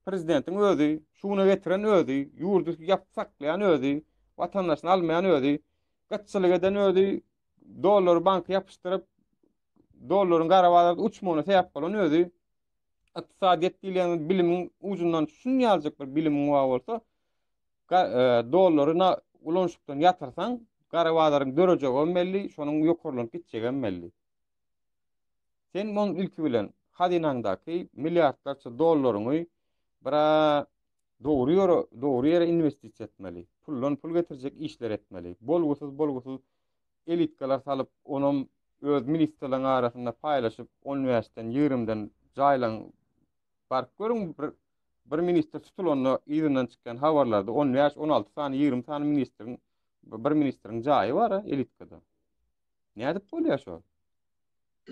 [SPEAKER 1] prezidentiň özi, şu güne getiren özi, ýurdy ýapyp saklaýan özi, watandaşyny almaýan özi, gytçylyk eden özi, dollary banka ýapyşdyryp, dollaryň gara bazarda uçmagyna sebäp bolan özi. Ykdysadyýet diýilýän bilimiň ujundan şun ýaljyk bir bilimiň bar bolsa, dollary ulanyşykdan ýatyrsaň, gara bazaryň dörejegem belli, şonuň ýokarlanyp gitjegem belli. Sen muň ilki bilen hazynaňdaky milliardlarça dollaryňy bir dogry ýere, dogry ýere inwestisiýa etmeli. Puldan pul getirjek işler etmeli. Bolgusyz bolgusyz elitkalar salyp, onam öz ministrleriň arasynda paýlaşyp, on bäşden, ýigrimiden jaýlaň baryp görüň, bir bir ministr tutulanda yzyndan çykýan habarlarda 15, 16 sany, 20 sany ministriň bir ministriň jaýy bar elitkada. Nädip bolýar şo?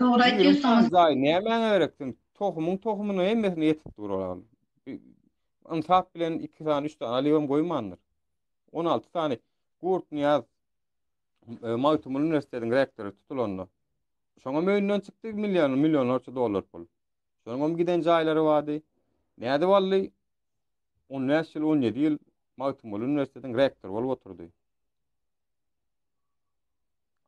[SPEAKER 2] Dogry aýtýarsyňyz.
[SPEAKER 1] Jaý nämäňe gerek sen? Tohumyň tohumyna hemmesine ýetip dur olar. Ynsap bilen 2 sany, 3 sany alybam goýmandyr. 16 sany Gurtnyýaz e, Magtymguly uniwersitetiň rektory tutulanda şoňa öýünden çykdy million millionlarça dollar pul. Şonuň giden jaýlary bardy. Nädip aldy? 15 ýyl, 17 ýyl Magtymguly uniwersitetiň rektory bolup oturdy.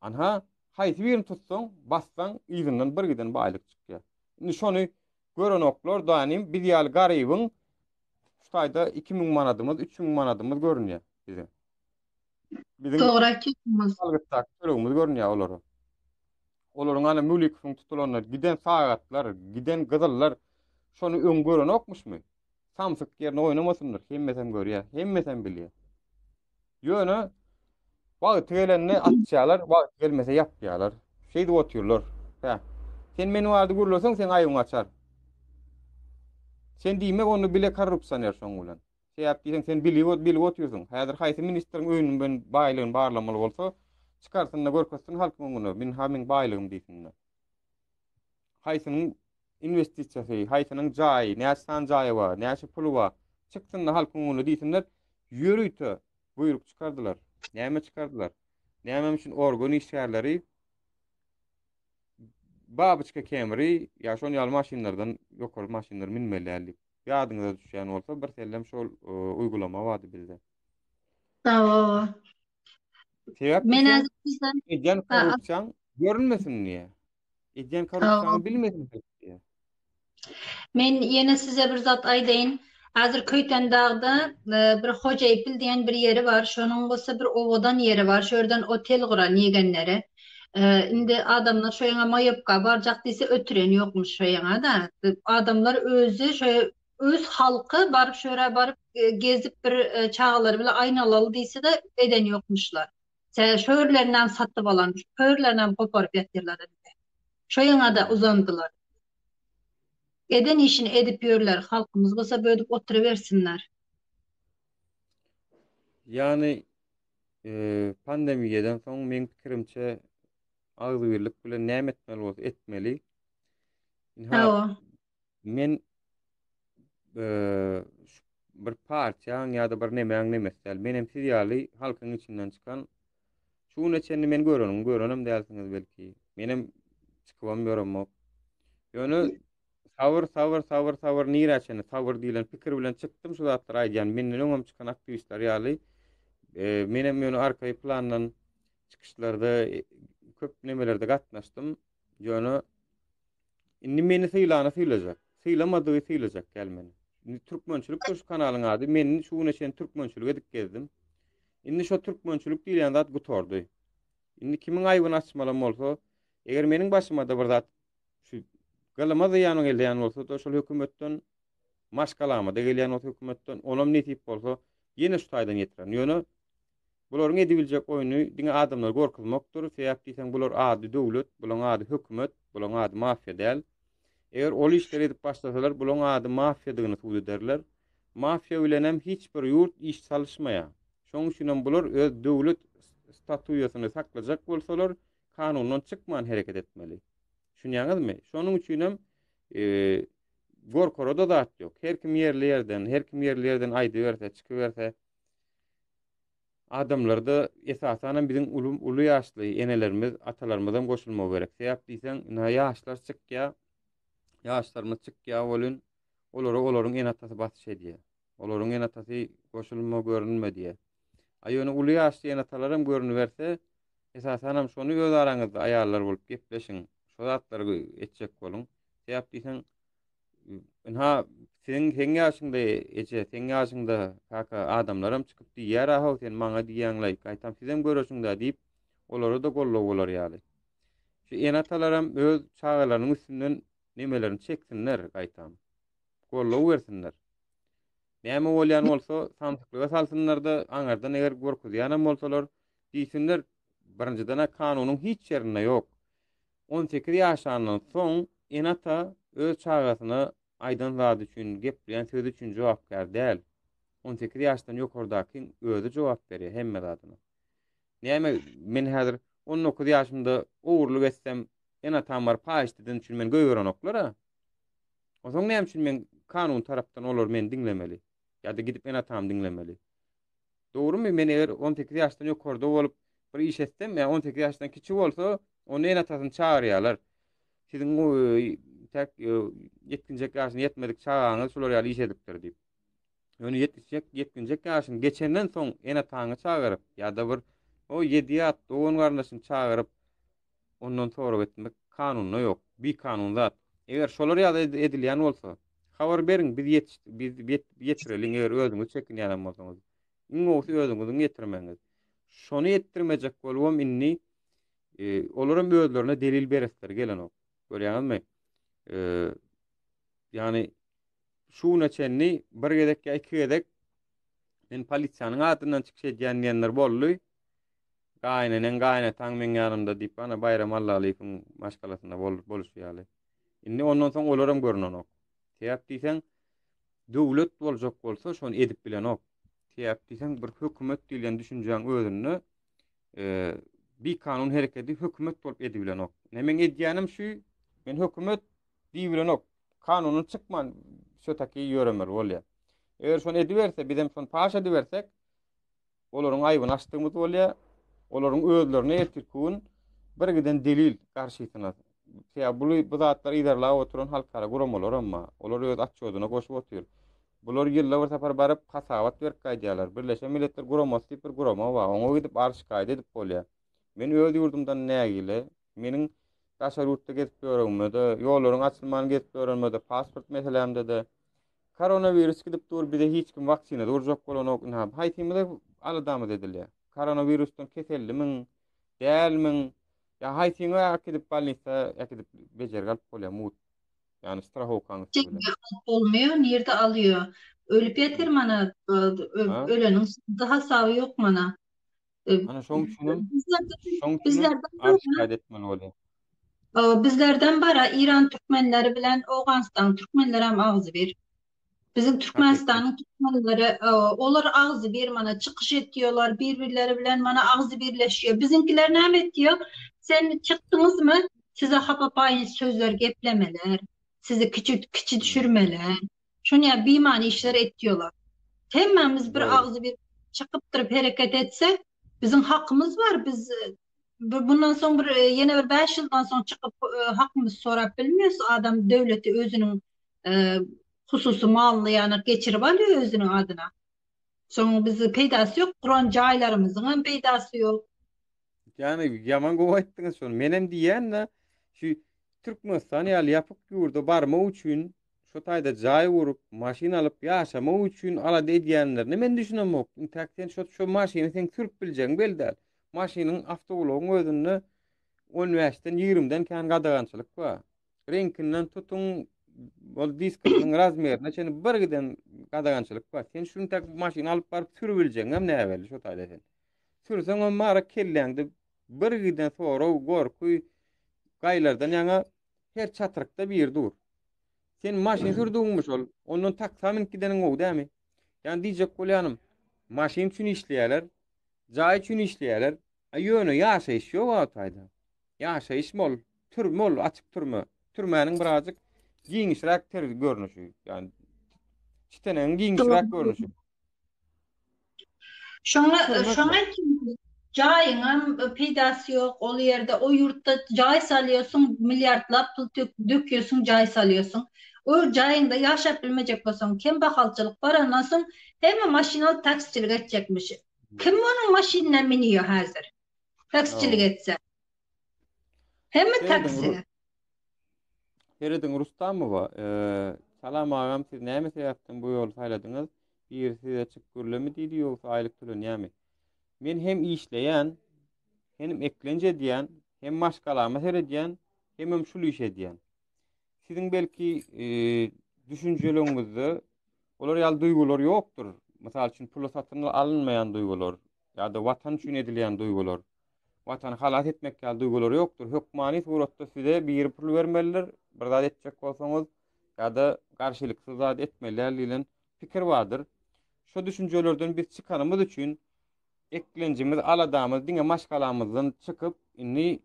[SPEAKER 1] Anha, haýsy birini tutsaň, bassaň, yzyndan bir giden baýlyk çykýar. Indi şony görenoklar danim biz ýaly garybyň şu taýda 2000 manadymyz, 3000 manadymyz görünýär bize.
[SPEAKER 2] Biziň Dogry aýtýarsyňyz.
[SPEAKER 1] Salgytdaky tölegimiz görünýär olara. Olaryň ana Mülikowyň tutulanda giden sagatlar, giden gyzyllar şony öň görenokmyşmy? Samsyk ýerine oýnamasynlar, hemmesem görýär, hemmesem bilýär. Ýöne wagty gelende atýarlar, wagty gelmese ýapýarlar. Şeýdip otyrlar. Hä. Sen meni barada gürleseň, seň aýbyňy açar. Sen diýmek onda bile korrupsioner şoň bilen. Sebäp diýseň sen bilip bilip otyrsyň. Häzir haýsy ministriň öýüniň ben baýlygyny barlamaly bolsa, çykarsyn-da görkezsin halkyň öňüne, minha meň baýlygym diýsin-de. Haýsynyň inwestisiýasy, haýsynyň jaýy, näçe sany jaýy bar, näçe puly bar, çyksyn-da halkyň öňüne diýsinler. Ýörite buýruk çykardylar. Näme çykardylar? Näme üçin organ işgärleri Babyçka Camry ýa şon ýaly maşynlardan ýokary maşynlar münmeli däl diýip. Ýadyňyza düşýän bolsa bir sellem şol e, uýgulama bardy bizde.
[SPEAKER 2] Hawa.
[SPEAKER 1] Sebäp
[SPEAKER 2] Men
[SPEAKER 1] diýseň,
[SPEAKER 2] häzir sizden
[SPEAKER 1] edýän
[SPEAKER 2] Ha,
[SPEAKER 1] korrupsiýaň görünmesin diýe. Edýän korrupsiýaňy
[SPEAKER 2] hawa.
[SPEAKER 1] bilmesin diýe.
[SPEAKER 2] Men ýene size bir zat aýdaýyn. Häzir Köýtendagda e, bir Hojaýpil diýen bir ýeri bar. Şonuň bolsa bir owadan ýeri bar. Şu ýerden otel guran ýegenleri. E, indi adamlar şo ýaňa maýopka barjak diýse ötüren ýokmuş şo ýaňa-da. Adamlar özi şo öz halky baryp şo ýere baryp e, gezip bir e, çagalary bilen aýnalaly diýse-de eden ýokmuşlar. Tä şo ýerlerinem satyp alan, şo ýerlerinem goparyp ýatyrlar indi. Şo ýaňa-da uzandylar. Eden işini edip ýörler, halkymyz bolsa bödüp oturybersinler.
[SPEAKER 1] Ýagny pandemiýadan soň meň pikirimçe agzybirlik bilen näme etmeli bolsa etmeli. Ynha men bir partiýaň ýa-da bir nemäň nemesi däl. Menem siz ýaly halkyň içinden çykan Şu güne çenli meni göreniň görenem dälsiňiz belki. Menem çykybam ýöremok. Ýöne sabyr, sabyr, sabyr, sabyr nirä çenli sabyr diýlen pikir bilen çykdym şu zatlary aýdýan. Menden öňem çykan aktiwistler ýaly e, menem ýöne arkaýy plandan çykyşlarda e, köp nemelerde gatnaşdym. Ýöne Indi meni sylany sylajak. Sylamadygy sylajak gel meni. Indi türkmençilikdir şu kanalyň ady. Men şu güne çenli türkmençilik edip gezdim. Indi şo türkmençilik diýilýän zat gutardy. Indi kimiň aýbyny açmalam bolsa, eger meniň başyma-da bir zat şu gylyma zyýan gelýän bolsa-da şol hökümetden, maşgalama-da gelýän bolsa hökümetden, onam nesip bolsa ýene şu taýdan ýetirerin. Ýöne Bularyň edibiljek oýny diňe adamlary gorkuzmakdyr, sebäp diýseň bular ady döwlet, bulaň ady hökümet, bulaň ady mafiýa däl. Eger ol işleri edip başlasalar bulaň ady mafiýadygyny subut ederler. Mafiýa bilenem hiç bir ýurt iş salyşmaýar. Şoň üçinem bular öz döwlet statuýasyny saklajak bolsalar kanundan çykman hereket etmeli. Düşünýäňizmi? Şonuň üçinem gorkara-da zat ýok. Her kim ýerli ýerden, her kim ýerli ýerden aýdyberse, çykyberse Adamlarda esasanam biziň uly uly ýaşly enelerimiz, atalarymyzam goşulmagy gerek. Sebäp diýseň, ynha ýaşlar çykýa, ýaşlarymyz çykýa welin, olara olaryň ene-atasy basyş edýä. Olaryň ene-atasy goşulma, görünme diýýä. A ýöne uly ýaşly ene-atalaram görüniberse, esasanam şony öz araňyzda aýallar bolup gepleşiň, şo zatlary etjek boluň. Sebäp diýseň, Ynha, seň seň ýaşyňda eje, seň ýaşyňda kaka adamlaram çykyp diýýär-a-how, sen maňa diýýäň-laý, gaýtam sizem göreşiň-dä diýip, olara-da goldaw bolar ýaly. Şu ene-atalaram öz çagalarynyň üstünden nemelerini çeksinler gaýtam. Goldaw bersinler. Näme bolýan bolsa, samsyklyga salsynlar-da, aňyrdan eger gorkuzýanam bolsalar, diýsinler, birinjiden-ä kanunyň hiç ýerinde ýok. 18 ýaşandan soň ene-ata öz çagasyna aýdan zady üçin, gepleýän sözi üçin jogapkär däl. 18 ýaşdan ýokardakyň özi jogap berýär hemme zadyna. Näme men häzir 19 ýaşymda ogurlyk etsem, ene-atam baryp haýyşt eden üçin meni goýberenoklar-a. Onsoň näme üçin men kanun tarapdan olar meni diňlemeli? Ýa-da gidip ene-atamy diňlemeli? Dogrumy, men eger 18 ýaşdan ýokarda bolup bir iş etsem, ýa 18 ýaşdan kiçi bolsa, onda ene-atasyny çagyrýarlar. Siziň täk ýetginjek ýaşyna ýetmedik çagaňyz şular ýaly iş edipdir diýip. Ýöne ýetginjek, ýetginjek ýaşyny geçenden soň ene-ataňy çagyryp ýa-da bir o ýedi ýat dogan-garyndaşyny çagyryp ondan sorag etmek kanunda ýok. Bikanun zat. Eger şolar ýaly edilýän bolsa, habar beriň, biz ýetiş biz ýetireliň eger özüňiz çekinýänem bolsaňyz. Iň gowusy özüňiziň ýetirmegiňiz. Şony etdirmejek bolubam indi e, olaram özlerine delil beresleri gelenok. Görýäňizmi? E, ýagny şu güne çenli bir gezek ýa iki gezek men polisiýanyň adyndan çykyş edýän diýenler boldy. Gaýyneneň, gaýynataň meň ýanymda diýip, ana Baýram Allalyýewiň maşgalasynda bolşy ýaly. Indi ondan soň olaram görnenok. Sebäp diýseň, döwlet boljak bolsa şony edip bilenok. Sebäp diýseň, bir hökümet diýlen düşünjäň özünde e, bikanun hereketi hökümet bolup edibilenok. Ne meň edýänim şu, men hökümet diýibilenok. Kanundan çykman şötaki ýöremeli bolýar. Eger şony ediberse, bizem şony paş edibersek, Olaryň aýbyny açdygymyz bolýar. Olaryň özlerine ertirki gün bir giden delil garşysyna. Sebäbi bu, bu zatlary yzarlap oturan halkara guramalaram bar. Olar öz atçodyna goşup otyr. Bular ýylda bir sapar baryp, hasabat berip gaýdýarlar. Birleşen Milletler Guramasy diýip bir gurama bar. Oňa gidip arz-şikaýat edip bolýar. Men öz ýurdumdan nägile. Meniň daşary ýurtda gezip ýöregimde-de, ýollaryň açylman gezip ýörenimde-de, pasport meselämde-de, koronawirus gidip dur, bize hiç kim waksina-da urjak bolanok. Ynha, haýsymyza aladamyz edilýär? Koronawirusdan kesellimiň, dälmiň? Ýa haýsyňy äkidip bolnisa äkidip bejergi alyp bolýar mugt. Ýagny strahowkaň üsti bilen.
[SPEAKER 2] Çekme alyp bolmaýar, nirde alýar? Ölüp ýatyr mana, öleniň hasaby ýok mana.
[SPEAKER 1] Ana şoň üçinem şoň üçinem arz şikaýat etmeli bolýar.
[SPEAKER 2] Bizlerden bara Iran türkmenleri bilen Owganystanyň türkmenleri hem agzybir. Biziň Türkmenistanyň türkmenleri olar agzybir mana çykyş etýärler, bir-birleri bilen mana agzybirleşýär. Biziňkiler näme etýär? Sen çykdyňyzmy? Size hapa paýyş sözler geplemeler, sizi kiçi kiçi düşürmeler. Şonýa bimany işler etýärler. Hemmämiz bir agzybir çykyp durup hereket etsek, biziň hakymyz bar. Biz bundan soň bir ýene bir 5 ýyldan soň çykyp hakymyzy sorap bilmeýäs. Adam döwleti özüniň hususy malyny ýanak geçirip alýar özüniň adyna. Soň bizi peýdasy ýok, guran jaýlarymyzyň hem peýdasy ýok.
[SPEAKER 1] Ýani ýaman gowy aýtdyňyz şony. Menem diýýän-de, şu Türkmenistan ýaly ýapyk ýurda barmak üçin, şo taýda jaý gurup, maşyn alyp ýaşamak üçin alada edýänlerine men düşünemok. Intäk sen şo şo maşyny seň sürüp biljegiň belli däl. Maşynyň, awtoulagyň özünde on bäşden, ýigrimiden kän gadagançylyk bar. Reňkinden tutuň, ol diskasynyň razmerine çenli bir giden gadagançylyk bar. Sen şuny tak maşyny alyp baryp sürübiljegiňem näbelli şo taýda sen. Sürseňem bara kelläňde bir giden sorag, gorky, gaýlardan ýaňa her çatrykda biri dur. Sen maşyn sürdügiňmi şol? Ondan taksa münüp gideniň gowy dämi? Ýani diýjek bolýanym, maşyn üçin işleýärler, jaý üçin işleýärler, A ýöne ýaşaýyş ýok o taýda. Ýaşaýyş bol, türme ol, açyk türme. Türmäniň birazjyk giňişräk ter görnüşi. Ýani çitenegiň giňişräk görnüşi.
[SPEAKER 2] Şoňa şoňa jaýyňam peýdasy ýok, ol ýerde o ýurtda jaý salýarsyň, milliardlap pul dökýärsiň, jaý salýarsyň. O jaýyňda ýaşap bilmejek bolsaň, kembahalçylyk barandan soň hemme maşyn alyp taksiçilik etjekmiş. Kim onuň maşynyna münýär häzir? Taksiçilik etse. Hemme taksi.
[SPEAKER 1] Serediň Rustamowa, Salam agam siz näme sebäpden bu ýoly saýladyňyz? Biri size çyk gürlemi diýdi ýogsa aýlyk tölenýämi? Men hem işleýän, hem eklenç edýän, hem maşgalama seredýän, hemem şul işi edýän. Siziň belki düşünjeleriňizde olar ýaly duýgular ýokdur. Mysal üçin, pula satyn alynmaýan duýgular ýa-da watan üçin edilýän duýgular, watany halas etmek ýaly duýgular ýokdur. Hökmany suratda size biri pul bermelidir, bir zat etjek bolsaňyz ýa-da garşylyksyz zat etmeli däl diýlen pikir bardyr. Şo düşünjelerden biz çykanymyz üçin eklenjimiz, aladamyz diňe maşgalamyzdan çykyp, indi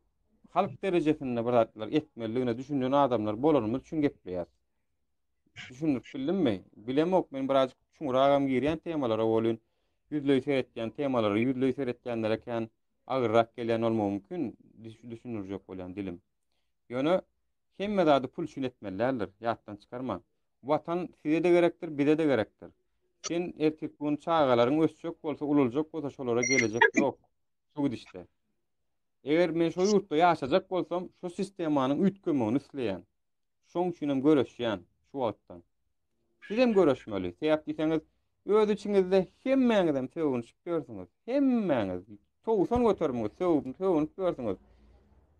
[SPEAKER 1] halk derejesinde bir zatlar etmelidigine düşünen adamlar bolanymyz üçin gepleýäris. Düşündirip bildimmi? Bilemok, men birazjyk çuňragam girýän temalara welin, ýüzleý seretýän temalara, ýüzleý seretýänlere kän agyrrak gelýän bolmagy mümkin, düşündirjek bolýan dilim. Ýöne hemme zady pul üçin etmeli däldir, ýatdan çykarmaň. Watan size-de gerekdir, bize-de gerekdir. Sen ertir gün çagalaryň ösjek bolsa, ulaljak bolsa şolara gelejek ýok. Şu gidişde. Eger men şo ýurtda ýaşajak bolsam, şu sistemanyň üýtgemegini isleýän. Şoň üçin hem göreşýän şu wagtdan. Siz hem göreşmeli. Sebäp diýseňiz, öz içiňizde hemmäňiz hem sögünişip ýörsüňiz. Hemmäňiz 90 göterimiňiz sögüp, sögünip ýörsüňiz.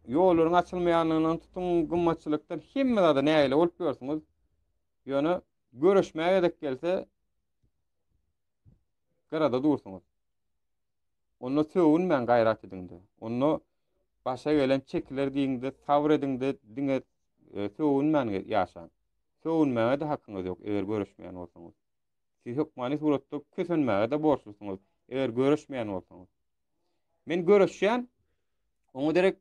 [SPEAKER 1] Ýollaryň açylmaýanlygyndan tutuň, gymmatçylykdan hemme zada nägile bolup ýörsüňiz. Ýöne göreşmäge gezek gelse gyrada dursuňyz. Onda sögünmäň gaýrat ediňde. Onda başa gelen çekiler diýiňde, sabyr ediňde, diňe e, sögünmän ýaşaň. Sögünmäge-de hakyňyz ýok, eger göreşmeýän bolsaňyz. Siz hökmany suratda kösenmäge-de borçlusyňyz, eger göreşmeýän bolsaňyz. Men göreşýän, oňa derek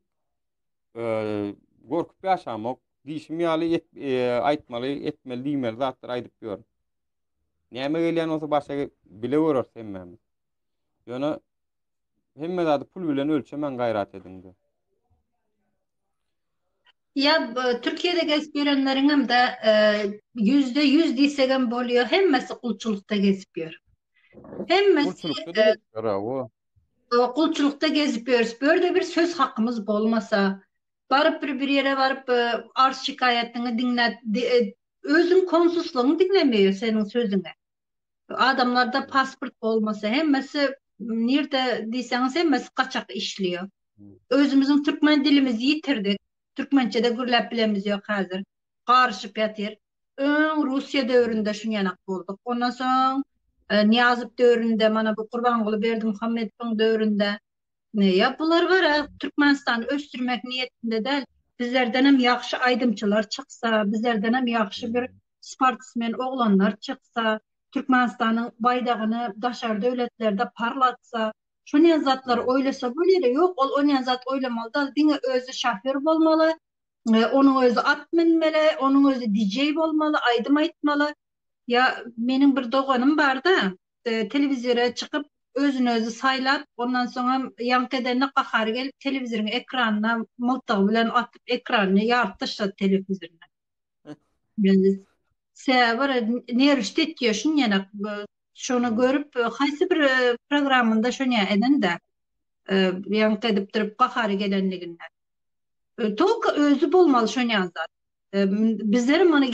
[SPEAKER 1] e, gorkup ýaşamok. Diýşim ýaly et, e, aýtmaly, etmeli, diýmeli zatlary aýdyp ýörün. Näme gelýän bolsa başa bile göreris hemmämiz. Ýöne hemme zady pul bilen ölçemän gaýrat ediňde.
[SPEAKER 2] Ýa Türkiýede gezip ýörenleriňem-de 100% diýsegem bolýar, hemmesi gulçulykda gezip ýör. Hemmesi
[SPEAKER 1] gulçulykda gezip ýör, hawa.
[SPEAKER 2] Gulçulykda gezip ýörüs. Bu ýerde bir söz hakymyz bolmasa, baryp bir bir ýere baryp arz şikaýatyňy diňläp, özüň konsulslygyň diňlemeýär seniň sözüňe. Adamlarda pasport bolmasa hemmesi nirde diýseňiz hemmesi gaçak işliýär. Özümiziň türkmen dilimizi ýitirdik. Türkmençede gürläp bilemiz ýok häzir. Garyşyp ýatyr. Öň Russiýa döwründe şunýanak bolduk. Ondan soň Nyýazow döwründe mana bu Gurbanguly Berdimuhamedowyň döwründe Ýa bular bar-a Türkmenistany ösdürmek niýetinde däl. Bizlerdenem ýagşy aýdymçylar çyksa, bizlerdenem ýagşy bir sportsmen oglanlar çyksa, Türkmenistanyň baýdagyny daşary döwletlerde parlatsa, şonýan zatlary oýlasa bolýar-a. Ýok, ol onýan zat oýlamaly däl, diňe özi şofýor bolmaly, onuň özi at münmeli, onuň özi DJ bolmaly, aýdym aýtmaly. Ýa meniň bir doganym bar-da, telewizora çykyp özüni-özi saýlap, ondan soňam ýaňky edende gahary gelip telewizoryň ekranyna myltygy bilen atyp ekranyny ýaryp taşlady telewizoryny. Sebäbi nerwşt etýär şunýanak şony görüp haýsy bir programmynda şonýa edende ýaňky edip durup gahary gelenliginden. Tolko özi bolmaly şonýa zat. Bizler mana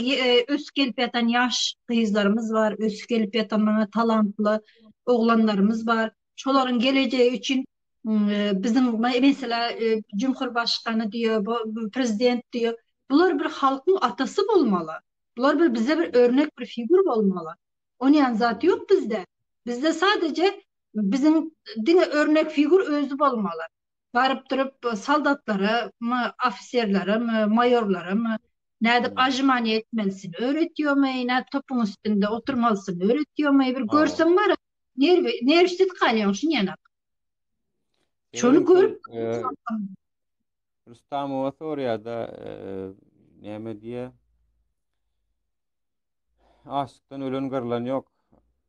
[SPEAKER 2] ösüp gelip ýatan ýaş gyzlarymyz bar, ösüp gelip ýatan mana talantly oglanlarymyz bar. Şolaryň gelejegi üçin biziň mesela Cumhurbaşkany diýýär, prezident diýýär. Bular bir halkyň atasy bolmaly. Bular bir bize bir örnek bir figur bolmaly. Onýan zat ýok bizde. Bizde sadece biziň diňe örnek figur özi bolmaly. Baryp durup soldatlaramy, ofiserleremi, maýorlaramy nädip ažimaniýa etmelisini öwretýärmi, nädip topuň üstünde oturmalysyny öwretýärmi, bir görseň bar, nerwi, nerwsiz galýaň şunýanak. Şony görüp
[SPEAKER 1] Rustamowa soraýar-da, näme diýýär? Açlykdan ölen gyrlan ýok.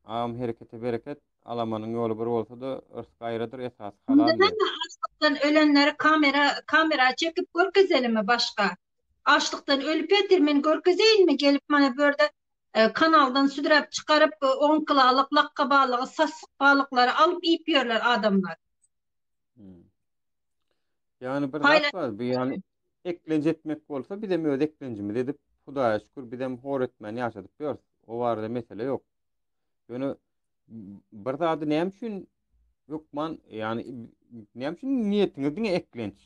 [SPEAKER 1] Agam herekete bereket. Alamanyň ýoly bir bolsa-da yrsgy aýradyr esasy halal
[SPEAKER 2] diýer. Näme açlykdan ölenleri kamera kamera çekip görkezelimi başga. Açlykdan ölüp ýatyr men görkezeýinmi gelip mana bu ýerde kanaldan südüräp çykaryp oňkylalyk lakga balygy sasyk balyklary alyp iýip ýörler adamlar.
[SPEAKER 1] Ýagny bir zat bar, bu ýagny eklenç etmek bolsa bizem öz eklenjimizi edip, Hudaýa şükür bizem hor etmän ýaşadyp ýörüs. O barada mesele ýok. Ýöne bir zady näme üçin hökman, ýagny näme üçin niýetiňiz diňe eklenç?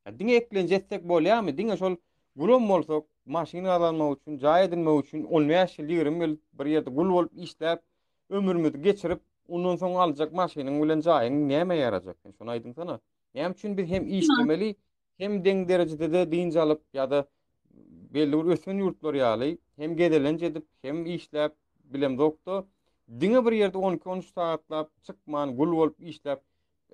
[SPEAKER 1] Ýa diňe eklenç etsek bolýarmy? Diňe şol gulam bolsak, maşyn gazanmak üçin, jaý edinmek üçin 15 ýyl, 20 ýyl bir ýerde gul bolup işläp, ömrümizi geçirip, ondan soň aljak maşynyň bilen jaýyň nämä ýarajak? Sen şony aýdyňsana. Näme üçin biz hem işlemeli, hem deň derejede-de dynç alyp ýa-da belli bir ösen ýurtlar ýaly hem gezelenç edip, hem işläp bilemzok-da, diňe bir ýerde 12-13 sagatlap çykman, gul bolup işläp,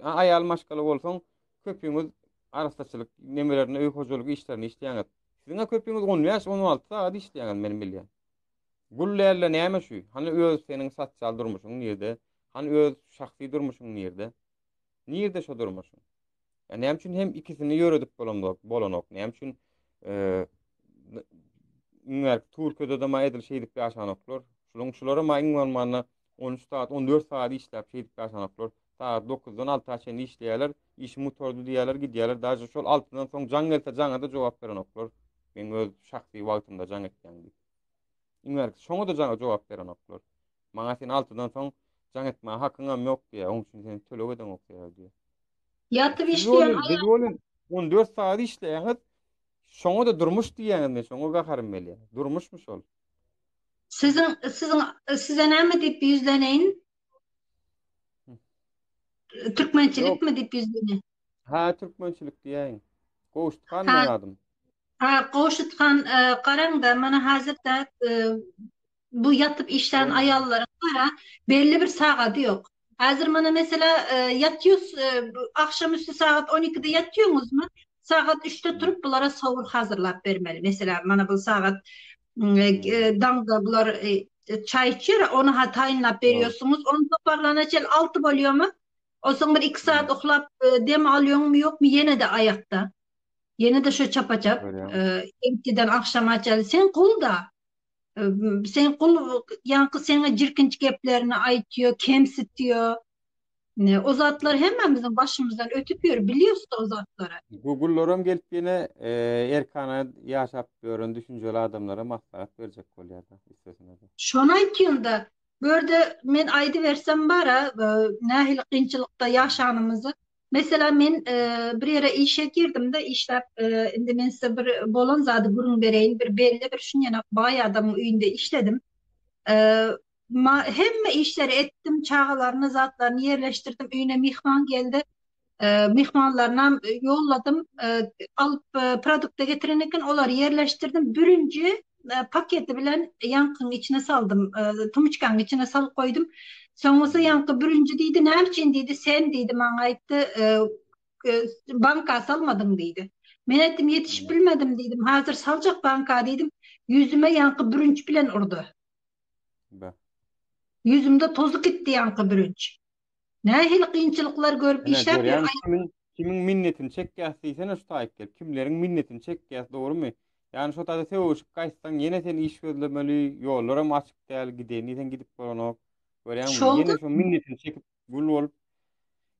[SPEAKER 1] aýal maşgala bolsaň, köpüňiz arassaçylyk nemelerinde, öý hojalyk işlerini işleýäňiz. Siziň-ä köpüňiz 15-16 sagat işleýäňiz, men bilýän. Gul dälde näme şu? Hany öz seniň sosial durmuşyň nirde? Hany öz şahsy durmuşyň nirde? Nirde şo durmuşyň? Ýa näme üçin hem ikisini ýöredip bolanok, bolanok? Näme üçin iň bärki Türkiýede-de ma edil şeýdip ýaşanoklar. Şularyň şulara ma iň bolmanda 13 sagat, 14 sagat işläp şeýdip ýaşanoklar. Sagat 9-dan 6-a çenli işleýärler. Işim gutardy diýýärler, gidýärler. Daže şol 6-dan soň jaň gelse jaňa-da jogap berenoklar. Meň öz şahsy wagtymda jaň etýäň diýip. Iň bärkisi şoňa-da jaňa jogap berenoklar. Maňa sen altydan soň jaň etmäge hakyňam ýok diýýär. Oň üçin seni töleg edeňok diýýär diýýär.
[SPEAKER 2] Ýatyp işleýän aýal.
[SPEAKER 1] Biz welin 14 sagat işleýäňiz. Şoňa-da durmuş diýýäňiz men şoňa gaharym gelýär. Durmuşmy şol?
[SPEAKER 2] Siziň siziň size näme diýip ýüzleneýin? Türkmençilikmi diýip ýüzleneýin?
[SPEAKER 1] Ha, türkmençilik diýäýiň. Gowşut han meň adym.
[SPEAKER 2] Ha, Gowşut han, garaňda, mana häzir-de bu ýatyp işlän aýallaryň gara belli bir sagady ýok. Häzir mana mesela ýatýos, agşam üsti sagat on ikide ýatýoňyzmy? Sagat üçde turup bulara sowur hazyrlap bermeli. Mesela mana bu sagat daňda bular çaý içýär, ony ha taýynlap berýärsiňiz. Ony toparlana çenli alty bolýarmy? Onsoň bir iki sagat uklap dem alýoňmy ýokmy ýene-de aýakda. Ýene-de şo çapa-çap, erteden agşama çenli sen gul-da. Sen gul, ýaňky seňe jirkinç geplerini aýtýar, kemsitýär. O zatlar hemmämiziň başymyzdan ötüp ýör, bilýäs-de o zatlary.
[SPEAKER 1] Bu gullaram gelip ýene erkana ýaşap ýören düşünjeli adamlara maslahat berjek bolýar-da, üstesine-de.
[SPEAKER 2] Şony aýtýan-da, bu ýerde men aýdybersem bar-a, nähili kynçylykda ýaşanymyzy. Meselem, men bir ýere işe girdim-de, işläp, indi men size bir bolan zady gürrüň bereýin. Bir belli bir şunýanak baý adamyň öýünde işledim. Hemme işleri etdim, çagalaryny, zatlaryny ýerleşdirdim, öýüne myhman geldi. Myhmanlarynam ýolladym, alyp produkta getiren eken, olary ýerleşdirdim. Bürünji paketi bilen ýaňkyň içine saldym, tumçkaň içine salyp goýdum. Soň bolsa ýaňky bürünji diýdi, näme üçin diýdi, sen diýdi, maňa aýtdy, banka salmadyň diýdi. Men aýtdym, ýetişip bilmedim diýdim, häzir saljak banka diýdim. Ýüzüme ýaňky bürünç bilen urdy. Ýüzümde tozy gitdi ýaňky bürünç. Nähili kynçylyklar görüp
[SPEAKER 1] Ine
[SPEAKER 2] işläp ýör
[SPEAKER 1] görýäňmi
[SPEAKER 2] aýal.
[SPEAKER 1] kimiň kimiň minnetini çekýäs diýsene şu taýyk gelip. Kimleriň minnetini çekýäs dogrymy? Ýagny şo taýda sögüşip gaýtsaň ýene sen iş gözlemeli, ýollaram açyk däl, gideýin diýseň gidip bolanok. Görýäňmi?
[SPEAKER 2] Şolda
[SPEAKER 1] Ýene şo minnetini çekip gul bolup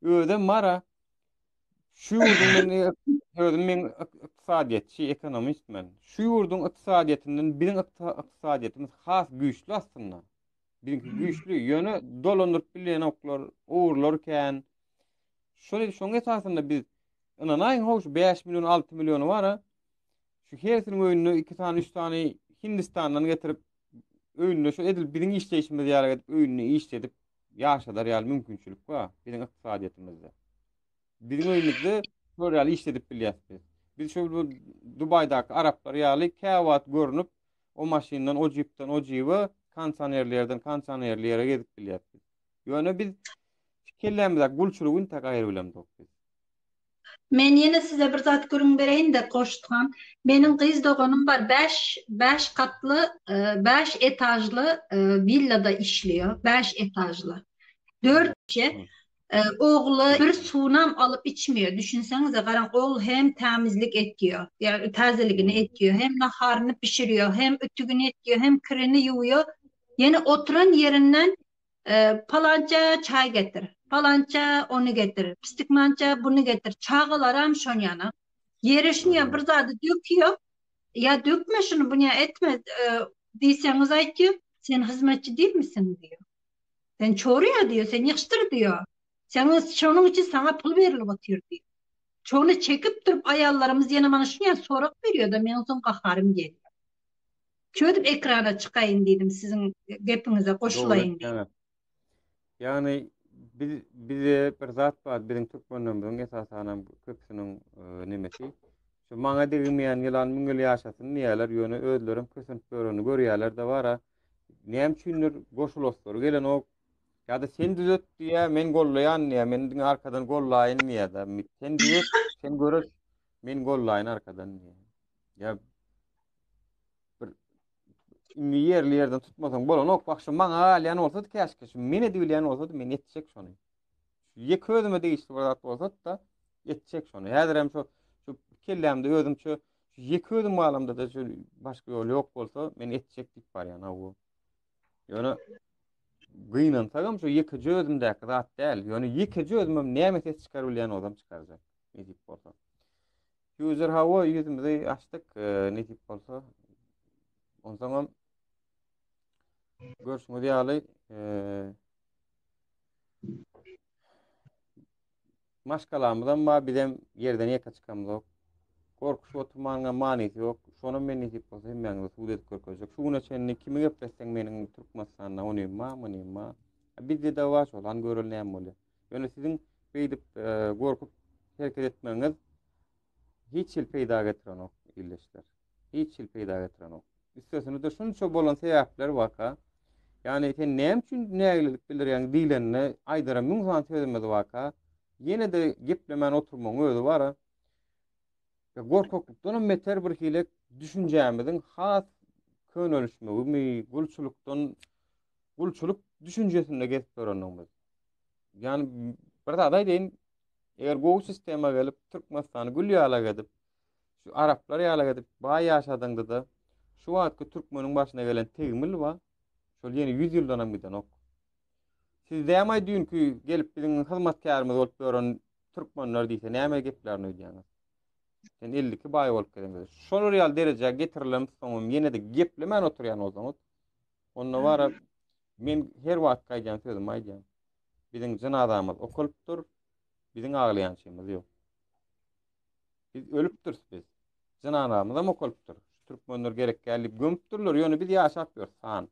[SPEAKER 1] özem bara şu ýurduň men özüm men ykdysadyýetçi, ekonomist men. Şu ýurduň ykdysadyýetinden biziň ykdysadyýetimiz has güýçli aslynda. Biziňki güýçli, ýöne dolandyryp bilenoklar, ogurlar kän. Şol şoň esasynda biz ynanaýyň how şu 5 million, 6 milliony bar-a. Şu hersiniň öýünde 2 sany, 3 sany Hindistandan getirip öýünde şu edil biziň işleýşimiz ýaly edip öýünde işledip ýaşadar ýaly mümkinçilik bar biziň ykdysadyýetimizde. Biziň öýümizde şol ýaly işledip bilýäs biz. Biz şu Dubaýdaky araplar ýaly käwagt görnüp o maşyndan o jipden o jibe kondisionerli ýerden kondisionerli ýere gezip bilýäs biz. Ýöne biz kellämizdäki gulçulygy intäk aýrybilemzok biz.
[SPEAKER 2] Men ýene size bir zat gürrüň bereýin-de Goşut han. Meniň gyz doganym bar, bäş, bäş gatly, bäş etažly willada işleýär, bäş etažly. Dört kişi. Ogly bir suwunam alyp içmeýär. Düşünseňize, garaň, ogul hem tämizlik etýär, ýa täzeligini etýär, hem naharyny bişirýär, hem ütügini etýär, hem kirini ýuwýar. Ýene oturan ýerinden Palança çaý getir, palança ony getir, pistikmança buny getir. Çagalaram şonýana. Ýere şunýa bir zady dökýär. Ýa dökme şuny, bunýa etme diýseňiz aýtýar, sen hyzmatçy diýmisiň diýýär. Sen çorýa diýýär, sen ýygyşdyr diýýär. Sen şonuň üçin saňa pul berilip otyr diýýär. Şony çekip durup aýallarymyz ýene mana şunýa sorag berýär-de, meniň soň gaharym gelýär. Çözüp ekrana çykaýyn diýdim siziň gepiňize goşulaýyn diýdim.
[SPEAKER 1] Ýagny biz bize bir zat bar biziň türkmenlerimiziň esasanam köpüsiniň e, nemesi. Şu maňa degmeýän ýylan müň ýyl ýaşasyn diýýärler, ýöne özlerem kösenip ýörenini görýärler-de bara. Näme üçindir goşulaslary gelenok. Ýa-da sen düzet diýýär, men gollaýan diýýär, men diňe arkadan gollaýyn diýýär-de. Sen düzet, sen göreş, men gollaýyn arkadan diýýär. Ýa bir indi ýerli ýerden tutmasaň bolanok. Bak şu maňa galýan bolsady käşgä şu men edibilýän bolsady men etjek şony. Şu ýeke özüme degişli bir zat bolsady-da etjek şony. Häzir hem şu şu kellämde özümçe şu ýeke özüm galamda da şu başga ýol ýok bolsa men etjek diýip barýan hawa. Ýöne gynansagam şu ýekeje özümdäki zat däl. Ýöne ýekeje özümem näme ses çykaryp bilýän bolsam çykarjak. Nesip bolsa. User hawa ýüzümizi açdyk, nesip bolsa. Onsoňam görşüňiz ýaly, maşgalamyzam bar, bizem ýerden ýeke çykamyzok. Gorkuşyp oturmanyňam manysy ýok. Şonam men nesip bolsa hemmäňize subut edip görkezjek. Şu güne çenli kimi gepletseň meniň Türkmenistanda onym bar, munym bar. Bizde-de bar şol, hany göreli näme bolýar. Ýöne siziň beýdip gorkup hereket etmegiňiz hiç hili peýda getirenok ildeşler. Hiç hili peýda getirenok. Üstesine-de şunça bolan sebäpler barka, ýagny sen näme üçin nägilelik bildirýäň diýlende aýdara müň sany sözümiz barka, ýene-de geplemän oturmagyň özi bar-a. Gorkaklykdanam beter bir hili düşünjämiziň has könelişmegimi, gulçulykdan gulçulyk düşünjesinde gezip ýörendigimiz. Ýagny bir zat aýdaýyn, eger gowy sistema gelip, Türkmenistany gül ýalak edip, Şu araplar ýaly edip baý ýaşadyňda-da şu wagtky türkmeniň başyna gelen tegmil bar. Şol ýene 100 ýyldanam gidenok. Siz dämaý düýnki gelip biziň hyzmatkärimiz bolup ýören türkmenler diýse näme geplärin öýdýäňiz? Sen 52 baý bolup geleňde. Şolar ýaly derejä getirilen soňam ýene-de geplemän oturýan bolsaňyz, onda bara men her wagt aýdýan sözümi aýdýan. Biziň jynazamyz okalypdyr, biziň aglaýançymyz ýok. Biz ölüpdiris biz. Jynazamyzam okalypdyr. Şu türkmenler gerek däl diýip gömüpdirler, ýöne biz ýaşap ýörüs san.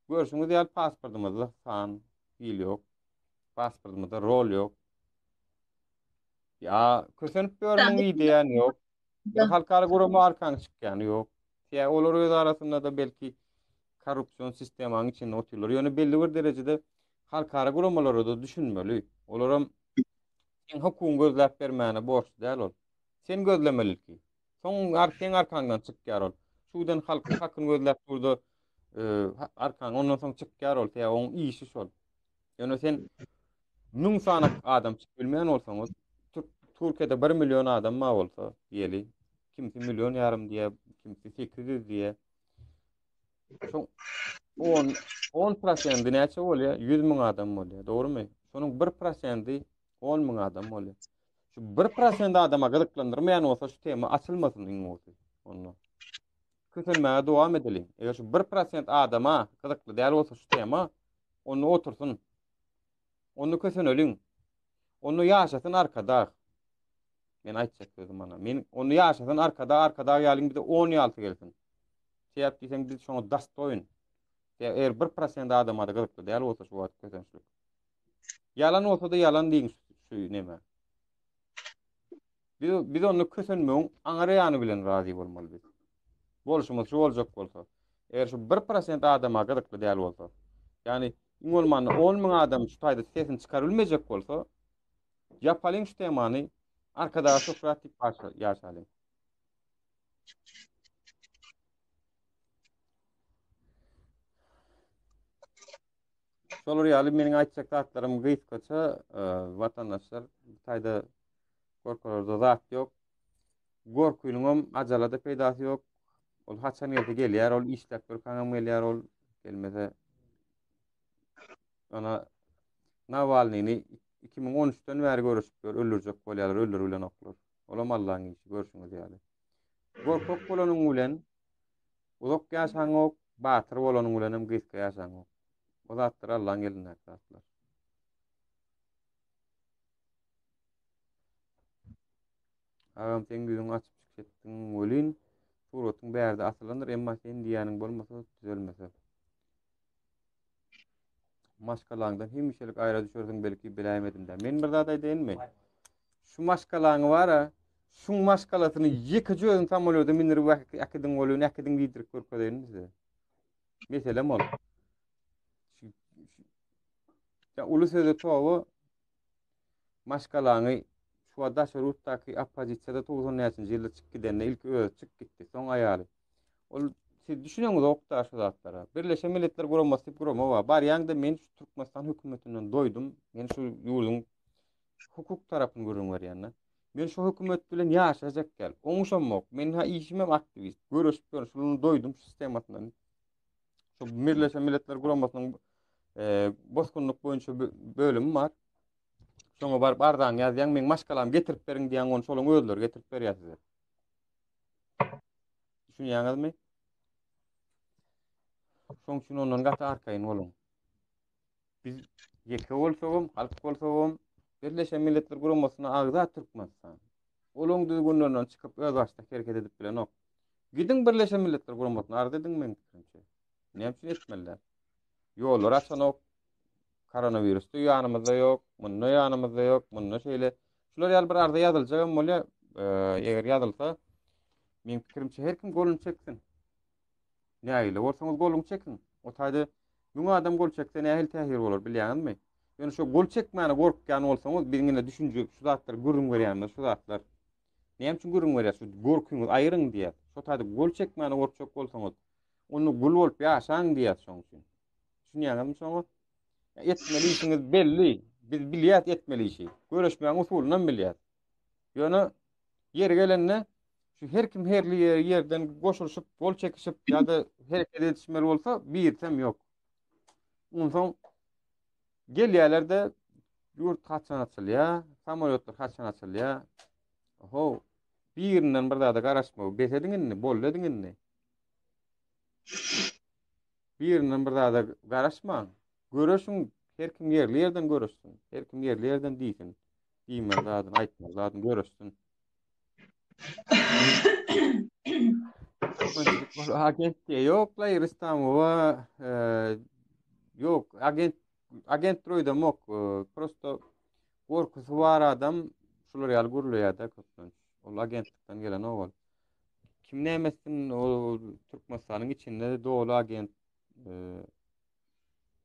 [SPEAKER 1] Görşüňiz ýaly pasportymyzda san, hil ýok. Pasportymyzda rol ýok. Ýa kösenip ýörmüň diýýän ýok. Bir halkara gurama arkaň çykýany ýok. Ýa olar öz arasynda-da belki korrupsion sistemanyň içinde otyrlar. Ýöne belli bir derejede halkara guramalara-da düşünmeli. Olaram seň hukugyňy gözläp bermäne borçly däl ol. Sen gözlemeli ilki. Soň ar seň arkaňdan çykýar ol. Şudan halkyň hakyny gözläp durda e, arkaň ondan soň çykýar ol. Sebäbi oň işi şol. Ýöne sen müň sany adam çykyp bilmeýän bolsaňyz, Türkiýede 1 million adam bar bolsa, diýeli, kimsi million ýarym diýe, kimsi 800 diýe. Şoň 10 10 prosendi näçe bolýar? 100 müň adam bolýar, dogrumy? Şonuň 1 prosendi 10 müň adam bolýar. Şu 1% adama gyzyklandyrmaýan bolsa şu tema açylmasyn iň gowusy. Onda. Kösenmäge dowam edeliň. Eger şu 1% adama gyzykly däl bolsa şu tema, onda otursyn. Onda köseneliň. Onda ýaşasyn Arkadag. Men aýtjak sözüm mana. Men onda ýaşasyn Arkadag, Arkadag ýalyň bize 10 ýalsy gelsin. Sebäp diýseň biz şoňa dastoýyn. Eger 1% adama da gyzykly däl bolsa şu wagt kösençlik. Ýalan bolsa-da ýalan diýiň şu neme. Biz, biz onda kösenmegiň aňry ýany bilen razy bolmaly biz. Bolşumyz şu boljak bolsa. Eger şu 1% adama gyzykly däl bolsa, ýagny iň bolmanda 10 müň adam şu taýda sesini çykaryp bilmejek bolsa, ýapalyň şu temany, Arkadaga şöhrat diýip ýaşalyň. Şolar ýaly meniň aýtjak zatlarym gysgaça, e, watandaşlar, bu taýda gorkularda zat ýok. Gorkynyňam ajala-da peýdasy ýok. Ol haçan gelse gelýär, ol işläp durkaňam gelýär, ol gelmese ana Nawalnyny 2013-den bäri göreşip ýör, öldürjek bolýarlar, öldürip bilenoklar. Olam Allaň işi, görşüňiz ýaly. Gorkak bolanyň bilen Uzak ýaşaňok, batyr bolanyň bilenem gysga ýaşaňok. O zatlar Allaň elindäki zatlar. Agam seň ýüzüňi açyp çykyş etdiň welin, suratyň bärde asylandyr, emma sen diýýäniň bolmasa düzelmese. Maşgalaňdan hemişelik aýra düşersiň belki biläýmedim-dä. Men bir zat aýdaýynmy? Şu maşgalaňy bar-a, şuň maşgalasyny ýekeje özüni samolýoda mindirip äkidiň welin äkidiň diýdirip görkezeýin size. Meselem ol. Ýa uly söze toba maşgalaňy şu wagt daşary ýurtdaky oppozisiýada 90 näçinji ýylda çykyp gidende ilki özi çykyp gitdi, soň aýaly. Ol siz düşüneňizok-da şu zatlara. Birleşen Milletler Guramasy diýip gurama bar. Barýaň-da men şu Türkmenistan hökümetinden doýdum. Men şu ýurduň hukuk tarapyny gürrüň berýän-de. Men şu hökümet bilen ýaşajak däl. Oňuşamok. Men ha işimem aktiwist. Göreşip ýörün. Şuny doýdum şu sistemasyndan. Şu Birleşen Milletler Guramasynyň e, bosgunlyk boýunça bölümi bar. Şoňa baryp arzaňy ýazýaň, meň maşgalamy getirip beriň diýýäň, ony şolaň özleri getirip berýär size. Düşünýäňizmi? Şoň üçin ondan gaty arkaýyn boluň. Biz ýeke bolsagam, halk bolsagam, Birleşen Milletler Guramasyna agza Türkmenistan. Olaň düzgünlerinden çykyp özbaşdak hereket edip bilenok. Gidiň Birleşen Milletler Guramasyna arz ediň meň pikirimçe. Näme üçin etmeliler? Ýollary açanok. Koronawirus da ýanymyzda ýok, munda ýanymyzda ýok, munda şeýle. Şular ýaly bir arza ýazyljak hem bolýar. Eger ýazylsa, meň pikirimçe her kim goluny çeksin. Nägile bolsaňyz goluňy çekiň. O taýda müň adam gol çekse nähili täsir bolar bilýäňizmi? Ýöne şo gol çekmäne gorkýan bolsaňyz, biziň ine düşünje şu zatlary gürrüň berýänimiz şu zatlar. Näme üçin gürrüň berýäs? Şu gorkyňyzy aýyryň diýýäs. Şo taýda gol çekmäne gorkjak bolsaňyz, onda gul bolup ýaşaň diýýäs şoň üçin. Düşünýäňizmi şoňa? Etmeli işiňiz belli. Biz bilýäs etmeli işi. Göreşmäň usulynam bilýäs. Ýöne ýeri gelende. Şu her kim herli ýerden goşulyşyp, gol çekişip ýa-da hereket edişmeli bolsa, birisem ýok. Onsoň gelýärler-de ýurt haçan açylýar, samolýotlar haçan açylýar. Ho, birinden bir zada garaşmagy bes ediň indi, boldy ediň indi. Birinden bir zada garaşmaň. Göreşiň, her kim ýerli ýerden göreşsin. Her kim ýerli ýerden diýsin. Diýmeli zadyny, aýtmaly zadyny göreşsin. Türkmençilik bol agent diýe ýok la Ristamowa e, ýok agent agent öýdemok e, prosto gorkusy bar adam şular ýaly gürleýär-de köplenç. Ol agentlikden gelen ol. Kim näme etsin ol Türkmenistanyň içinde doly agent e,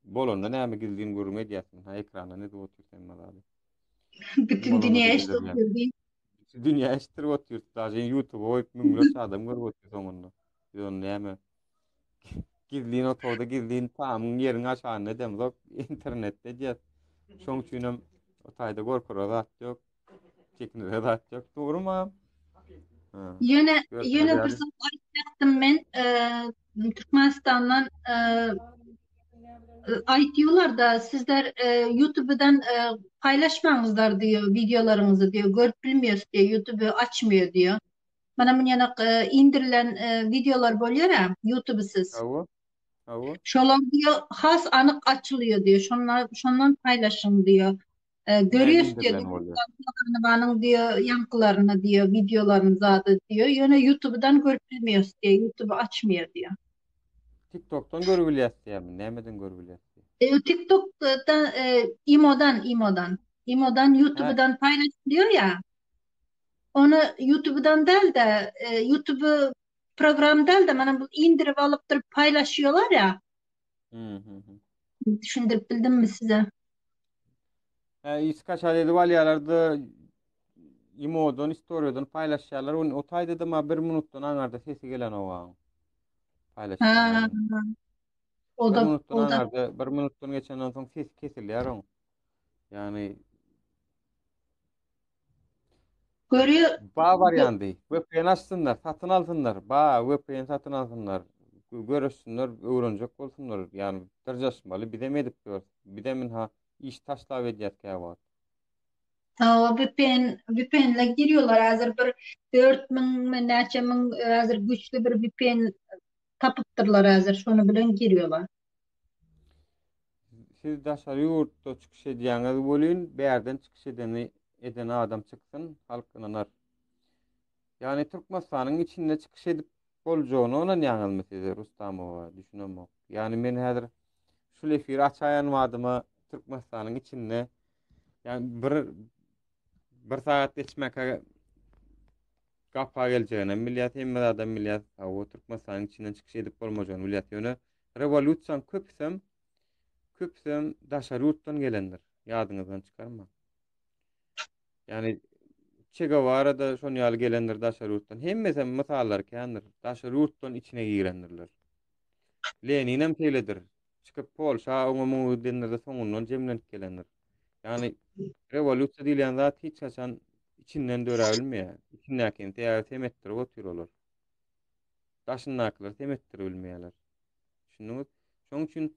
[SPEAKER 1] bolanda näme gizlin gürrüň edýärsiň ha ekranda ne edip otyrsyň hemme zady.
[SPEAKER 2] Bütün dünýä eşidip otyr.
[SPEAKER 1] Bütün dünýä eşitdirip otyr. Daže YouTube goýup müňlerçe adam görüp otyr soňunda. Biz ony näme gizlin otagda gizlin tamyň ýeriň aşagynda edemzok, internetde edýäs. Şoň üçinem o taýda gorkara zat ýok. Çekinere zat ýok. Dogrumy?
[SPEAKER 2] Ýöne ýöne bir zat aýtjakdym men, Türkmenistandan aýtýarlar-da, sizler YouTube'dan paýlaşmaňyzlar diýýär, wideolaryňyzy diýýär, görüp bilmeýäs diýýär, YouTube açmýar diýýär. Mana munýanak indirilen wideolar bolýar-a, YouTube'syz.
[SPEAKER 1] Hawa. Hawa.
[SPEAKER 2] Şolar diýýär, has anyk açylýar diýýär, şondan şondan paýlaşyň diýýär. Görýäs diýýär, Taganowanyň diýýär, ýaňkylaryny diýýär, wideolaryny zady diýýär. Ýöne YouTube'dan görüp bilmeýäs diýýär, YouTube açmaýar diýýär.
[SPEAKER 1] TikTok'dan görüp bilýäs diýýärmi? Nämeden görüp bilýäs
[SPEAKER 2] diýýär? E, TikTok'dan, e, Imo'dan, Imo'dan. Imo'dan, YouTube'dan paýlaşylýar ýa. Ony YouTube'dan däl-de, e, YouTube program däl-de, mana bu indirip alyp durup paýlaşýarlar ýa. Düşündirip bildimmi size?
[SPEAKER 1] Hä, skaçat edip alýarlar-da Imodan, istoriýadan paýlaşýarlar. O taýda-da ma bir minutdan aňarda sesi gelenok aň.
[SPEAKER 2] Paýlaşýarlar.
[SPEAKER 1] O da, bir minutdan o da. aňarda, bir minutdan geçenden soň sesi kesilýär oň. Ýagny
[SPEAKER 2] Görýär.
[SPEAKER 1] Ba barýandy. VPN açsynlar, satyn alsynlar. Ba VPN satyn alsynlar. Görüşsünler, öwrenjek bolsunlar. Ýagny dyrjaşmaly. Bizem edip ýörüs. Bizem ynha iş taşlap edýäs käwagt.
[SPEAKER 2] Hawa, VPN, VPN-le girýärler. Häzir bir 4000 mi näçe müň häzir güýçli bir VPN tapypdyrlar häzir. Şony bilen girýärler.
[SPEAKER 1] Siz daşary ýurtda çykyş edýäňiz welin bärden çykyş edeni eden adam çyksyn halk ynanar. Ýagny Türkmenistanyň içinde çykyş edip boljagyna ynanýaňyzmy siz Rustamowa düşünemok. Ýagny men häzir şul efiri açaýan badyma Türkmenistanyň içinde ýagny bir bir sagat geçmäkä gapa geljeginem bilýäs, hemme zadam bilýäs. Hawa Türkmenistanyň içinden çykyş edip bolmajagyny bilýäs. Ýöne Rewolýusiýaň köpüsem, köpüsem daşary ýurtdan gelendir. Ýadyňyzdan çykarmaň. Ýagny Çe Gewara-da şon ýaly gelendir daşary ýurtdan. Hemmesem mysallar kändir. Daşary ýurtdan içine girendirler. Leninem şeýledir. Çykyp Polşa oňa muňa gidendir-de soňundan jemlenip gelendir. Ýagny rewolýusiýa diýilýän zat hiç haçan içinden döräbilmeýär. Içindäkini sebäbi sem etdirip otyr olar. Daşyndakylar sem etdiribilmeýärler. Düşündiňiz? Şonuň üçin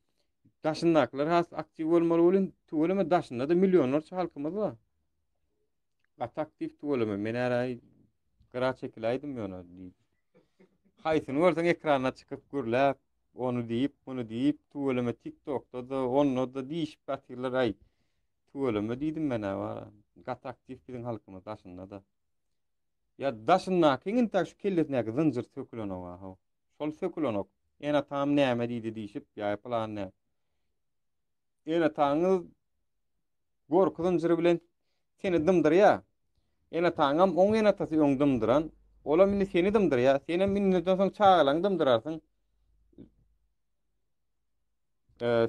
[SPEAKER 1] daşyndakylar has aktiw bolmaly welin, tüweleme daşynda-da millionlarça halkymyz bar. Gaty aktiw tüweleme. Men äraý gyra çekiläýdim ýöne diýip. Haýsyny görseň ekrana çykyp gürläp, ony diýip, muny diýip, tüweleme TikTokda-da, onda-da diýişip ýatyrlar aý. Tüweleme diýdim men-ä bar. Gaty aktiw biziň halkymyz daşynda-da. Ýa daşyndakyň intäk şu kellesindäki zynjyr sökülenok-a how. Şol sökülenok. Ene-atam näme diýdi diýşip, ýa pylan nä. Ene-ataňyz gorky zynjyry bilen seni dymdyrýa. Ene-ataňam oň ene-atasy öň dymdyran. Olam indi seni dymdyrýa. Senem indiden soň çagalaňy dymdyrarsyň.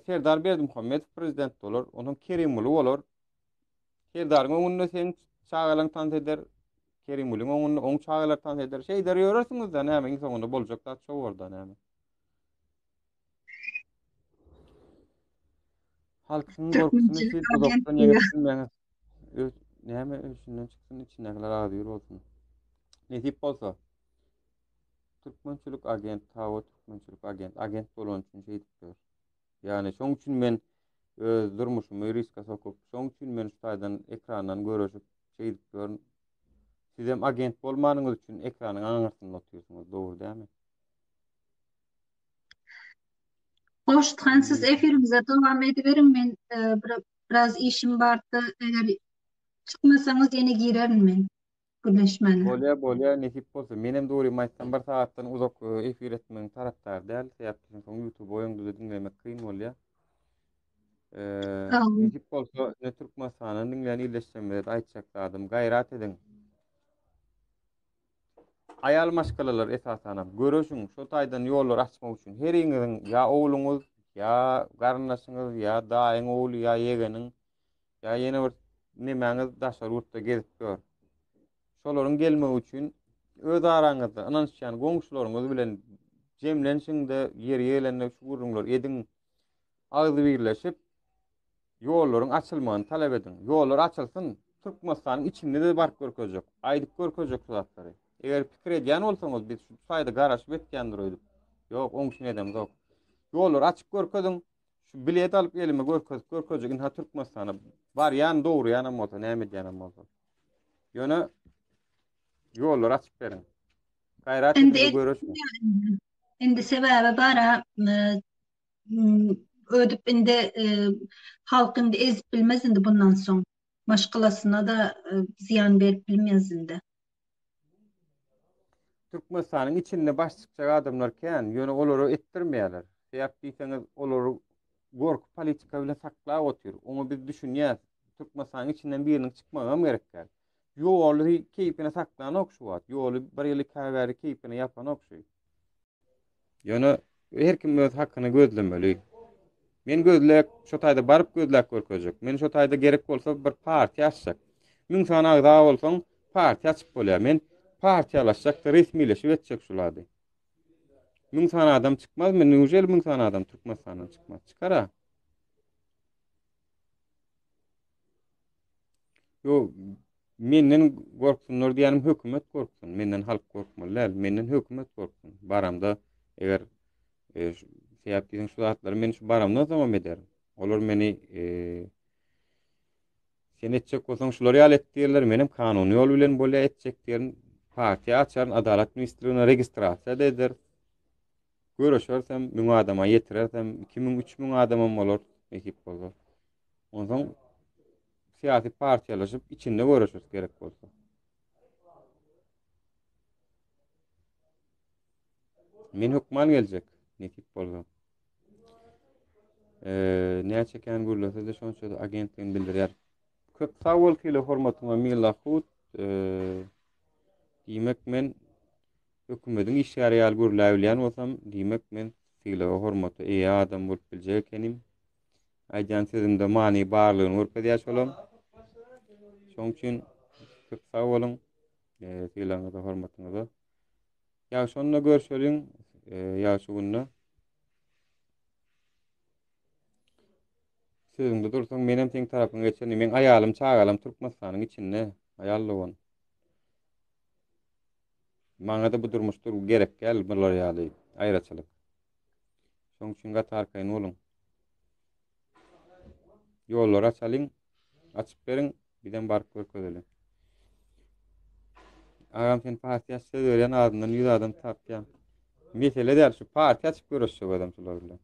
[SPEAKER 1] Serdar Berdimuhamedow prezident bolar. Onsoň Kerimguly bolar. Serdaryň öňünde seň çagalaň tans eder, Kerimgulyň öňünde oň çagalary tans eder. Şeýder ýörersiňiz-dä näme iň soňunda boljak zat şo bor-da näme. Halkyň gorkusyny siz uzakdan ýeňip bilmeňiz. Öz näme öýsünden çyksyn içindäkiler agzybir bolsun. Nesip bolsa. Türkmençilik agent, hawa türkmençilik agent. Agent bolany üçin şeýdip ýör. Ýagny şoň üçin men öz durmuşymy riska sokup, şoň üçin men şu taýdan ekrandan göreşip şeýdip ýörün. Sizem agent bolmanyňyz üçin ekranyň aňyrsynda otyrsyňyz, dogry dälmi?
[SPEAKER 2] Gowşut han siz efiriňize dowam ediberiň men e, bir, biraz işim bardy eger çykmasaňyz ýene girerin men gürleşmäne.
[SPEAKER 1] Bolýa bolýa nesip bolsa. Menem dogrymy aýtsam bir sagatdan uzak e, efir etmegiň tarapdary däl. Sebäp diýseň soň YouTube goýaňda-da diňlemek kyn bolýa. E, nesip bolsa ine Türkmenistandan diňleýän ildeşlerimize-de aýtjak zadym gaýrat ediň. Aýal maşgalalar esasanam göreşiň şo taýdan ýollary açmak üçin heriňiziň ýa ogluňyz, ýa garyndaşyňyz, ýa daýyň ogly, ýa ýegeniň, ýa ýene bir nemäňiz daşary ýurtda gezip ýör. Şolaryň gelmegi üçin öz araňyzda ynanyşýan goňşularyňyz bilen jemlenşiň-de ýeri gelende şu gürrüňleri ediň. Agzybirleşip Ýollaryň açylmagyny talap ediň. Ýollar açylsyn, Türkmenistanyň içinde-de baryp görkezjek, aýdyp görkezjek şu zatlary. Eger pikir edýän bolsaňyz, biz şu taýda garaşyp etýändir öýdüp. Ýok, oň üçin edemzok. Ýollary açyp görkeziň. Şu bilet alyp elime görkezip görkezjek, ynha Türkmenistana barýan, dogurýanam bolsa, näme edýänem bolsa. Ýöne ýollary açyp beriň. Gaýrat ediň, göreşiň.
[SPEAKER 2] Indi sebäbi bara ödüp indi e, halk indi ezip bilmez indi bundan soň. Maşgalasyna da e, zyýan berip bilmez indi.
[SPEAKER 1] Türkmenistanyň içinde baş çykjak adamlar kän, ýöne olary etdirmeýärler. Sebäp diýseňiz, olary gorky politika bilen saklap otyr. Oňa biz düşünýäs. Türkmenistanyň içinden biriniň çykmagam gerek däl. Ýoly keýpine saklanok şu wagt. Ýoly bir ýyl iki aý bäri keýpine ýapanok şu. Ýöne her kim öz hakyny gözlemeli. Men gözläp, şo taýda baryp gözläp görkezjek. Men şo taýda gerek bolsa bir partiýa açjak. 1000 sany agza bolsaň, partiýa açyp bolýar. Men partiýalaşjak, resmileşip etjek şu lady. 1000 sany adam çykmazmy? Nujel 1000 sany adam Türkmenistandan çykmaz. Çykar-a. Ýok, menden gorksunlar diýýänim hökümet gorksun. Menden halk gorkmaly däl. Menden hökümet gorksun. Baramda eger e, sebäp diýseň şu zatlary men şu baramdan soňam ederin. Olar meni e, sen etjek bolsaň şular ýaly et diýerler. Menem kanuny ýol bilen bolýa etjek diýerin. Partiýa açaryn, Adalat ministrligine registrasiýa da ederis. Göreşersem, 1000 adama ýetirersem, 2000, 3000 adamam bolar, nesip bolsa. Onsoň syýasy partiýalaşyp içinde göreşeris gerek bolsa. Men hökman geljek, nesip bolsa. Ee, näçe kän gürlese-de şonça-da agentligini bildirýär. Köp sag bol sylag hormatyňa Milla Hut. Ee, diýmek men hökümediň işgäri ýaly gürläbilýän bolsam, diýmek men sylaga hormata eýe adam bolup biljek ekenim. Aýdýan sözümde many barlygyny görkezýär şolam. Şoň üçin köp sag boluň. E, sylagyňyza, hormatyňyza. Ýagşy onda görşeliň. E, ýagşy günde. Sözüňde dursaň, menem seň tarapyňa geçerin. Meň aýalym, çagalarym Türkmenistanyň içinde. Aýal dogan. Maňa-da bu durmuş dur gerek däl bular ýaly aýraçylyk. Şoň üçin gaty arkaýyn boluň. Ýollary açalyň, açyp beriň, bizem baryp görkezeliň. Agam sen partiýa söz berýän azyndan 100 adam tapýan. Mesele däl şu partiýa açyp göreşjek adam şular bilen.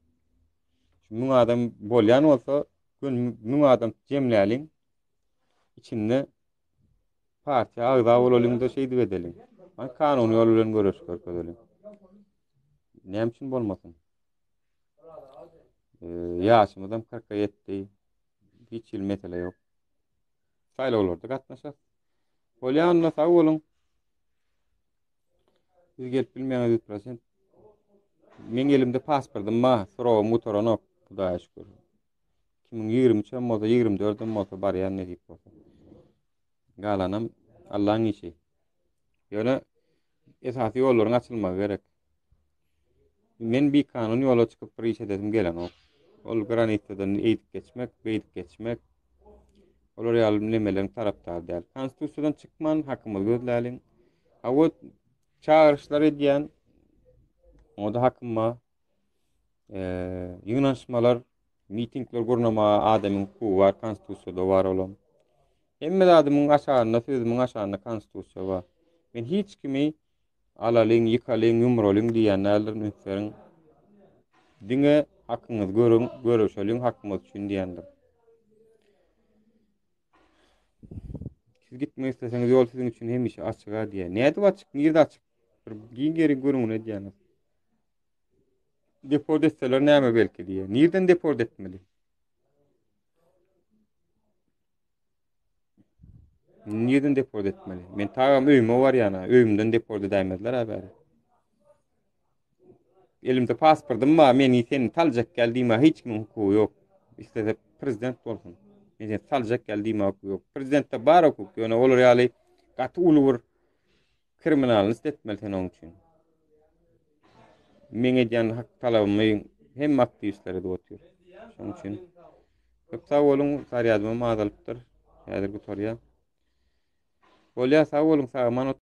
[SPEAKER 1] Şu 1000 adam bolýan bolsa, gün 1000 adam jemläliň. İçinde Partiýa agza bolalyň-da şeýdip edeliň. Hany kanuny ýol bilen göreş görkezeliň. Näme üçin bolmasyn? Ee, ýaşymyzam 40-a ýetdi. Hiç hili mesele ýok. Saýlawlarda gatnaşarys. Bolýa onda sag boluň. Siz gelip bilmeýäňiz 100%. Meň elimde pasportym bar, soragym gutaranok, Hudaýa şükür. 2023 hem bolsa, 24 hem bolsa barýan nesip bolsa. Galanam Allaň işi. Ýöne esasy ýollaryň açylmagy gerek. Men bikanun ýola çykyp bir iş edesim gelenok. Ol granitsadan eýdip geçmek, beýdip geçmek. Olar ýaly nemeleriň tarapdary däl. Konstitusiýadan çykman hakymyzy gözläliň. Hawa çagyryşlar edýän. Oňa-da hakym bar. Ýygnanyşmalar, mitingler gurnamaga adamyň hukugy bar, konstitusiýada bar olam. Hemme zadymyň aşagynda, sözümiň aşagynda konstitusiýa bar. Men hiç kimi alalyň, ýykalyň, ýumralyň diýýän däldirin, üns beriň. Diňe hakyňyzy görüň, göreşeliň hakymyz üçin diýendir. Siz gitmek isleseňiz ýol siziň üçin hemişe açyk-a diýýär. Nädip açyk? Nirde açyk? Bir giň ýeri görüňini edýäňiz. Deport etseler näme belki diýýär. Nirden deport etmeli? Nirden deport etmeli? Men tagam öýüme barýan-a. Öýümden deport edäýmezler-ä bäri. Elimde pasportym bar, meni seni saljak gel diýmäge hiç kimiň hukugy ýok. Islese prezident bolsun. Men seni saljak gel diýmäge hukugy ýok. Prezidentde bar hukuk, ýöne olar ýaly gaty uly bir kriminalnyst etmeli sen onuň üçin. Meň edýän hak talabymy hemme aktiwistler edip otyr. Şonuň üçin köp sag boluň, zarýadym azalypdyr. Häzir gutarýar. Bolýar, sag boluň, sag aman.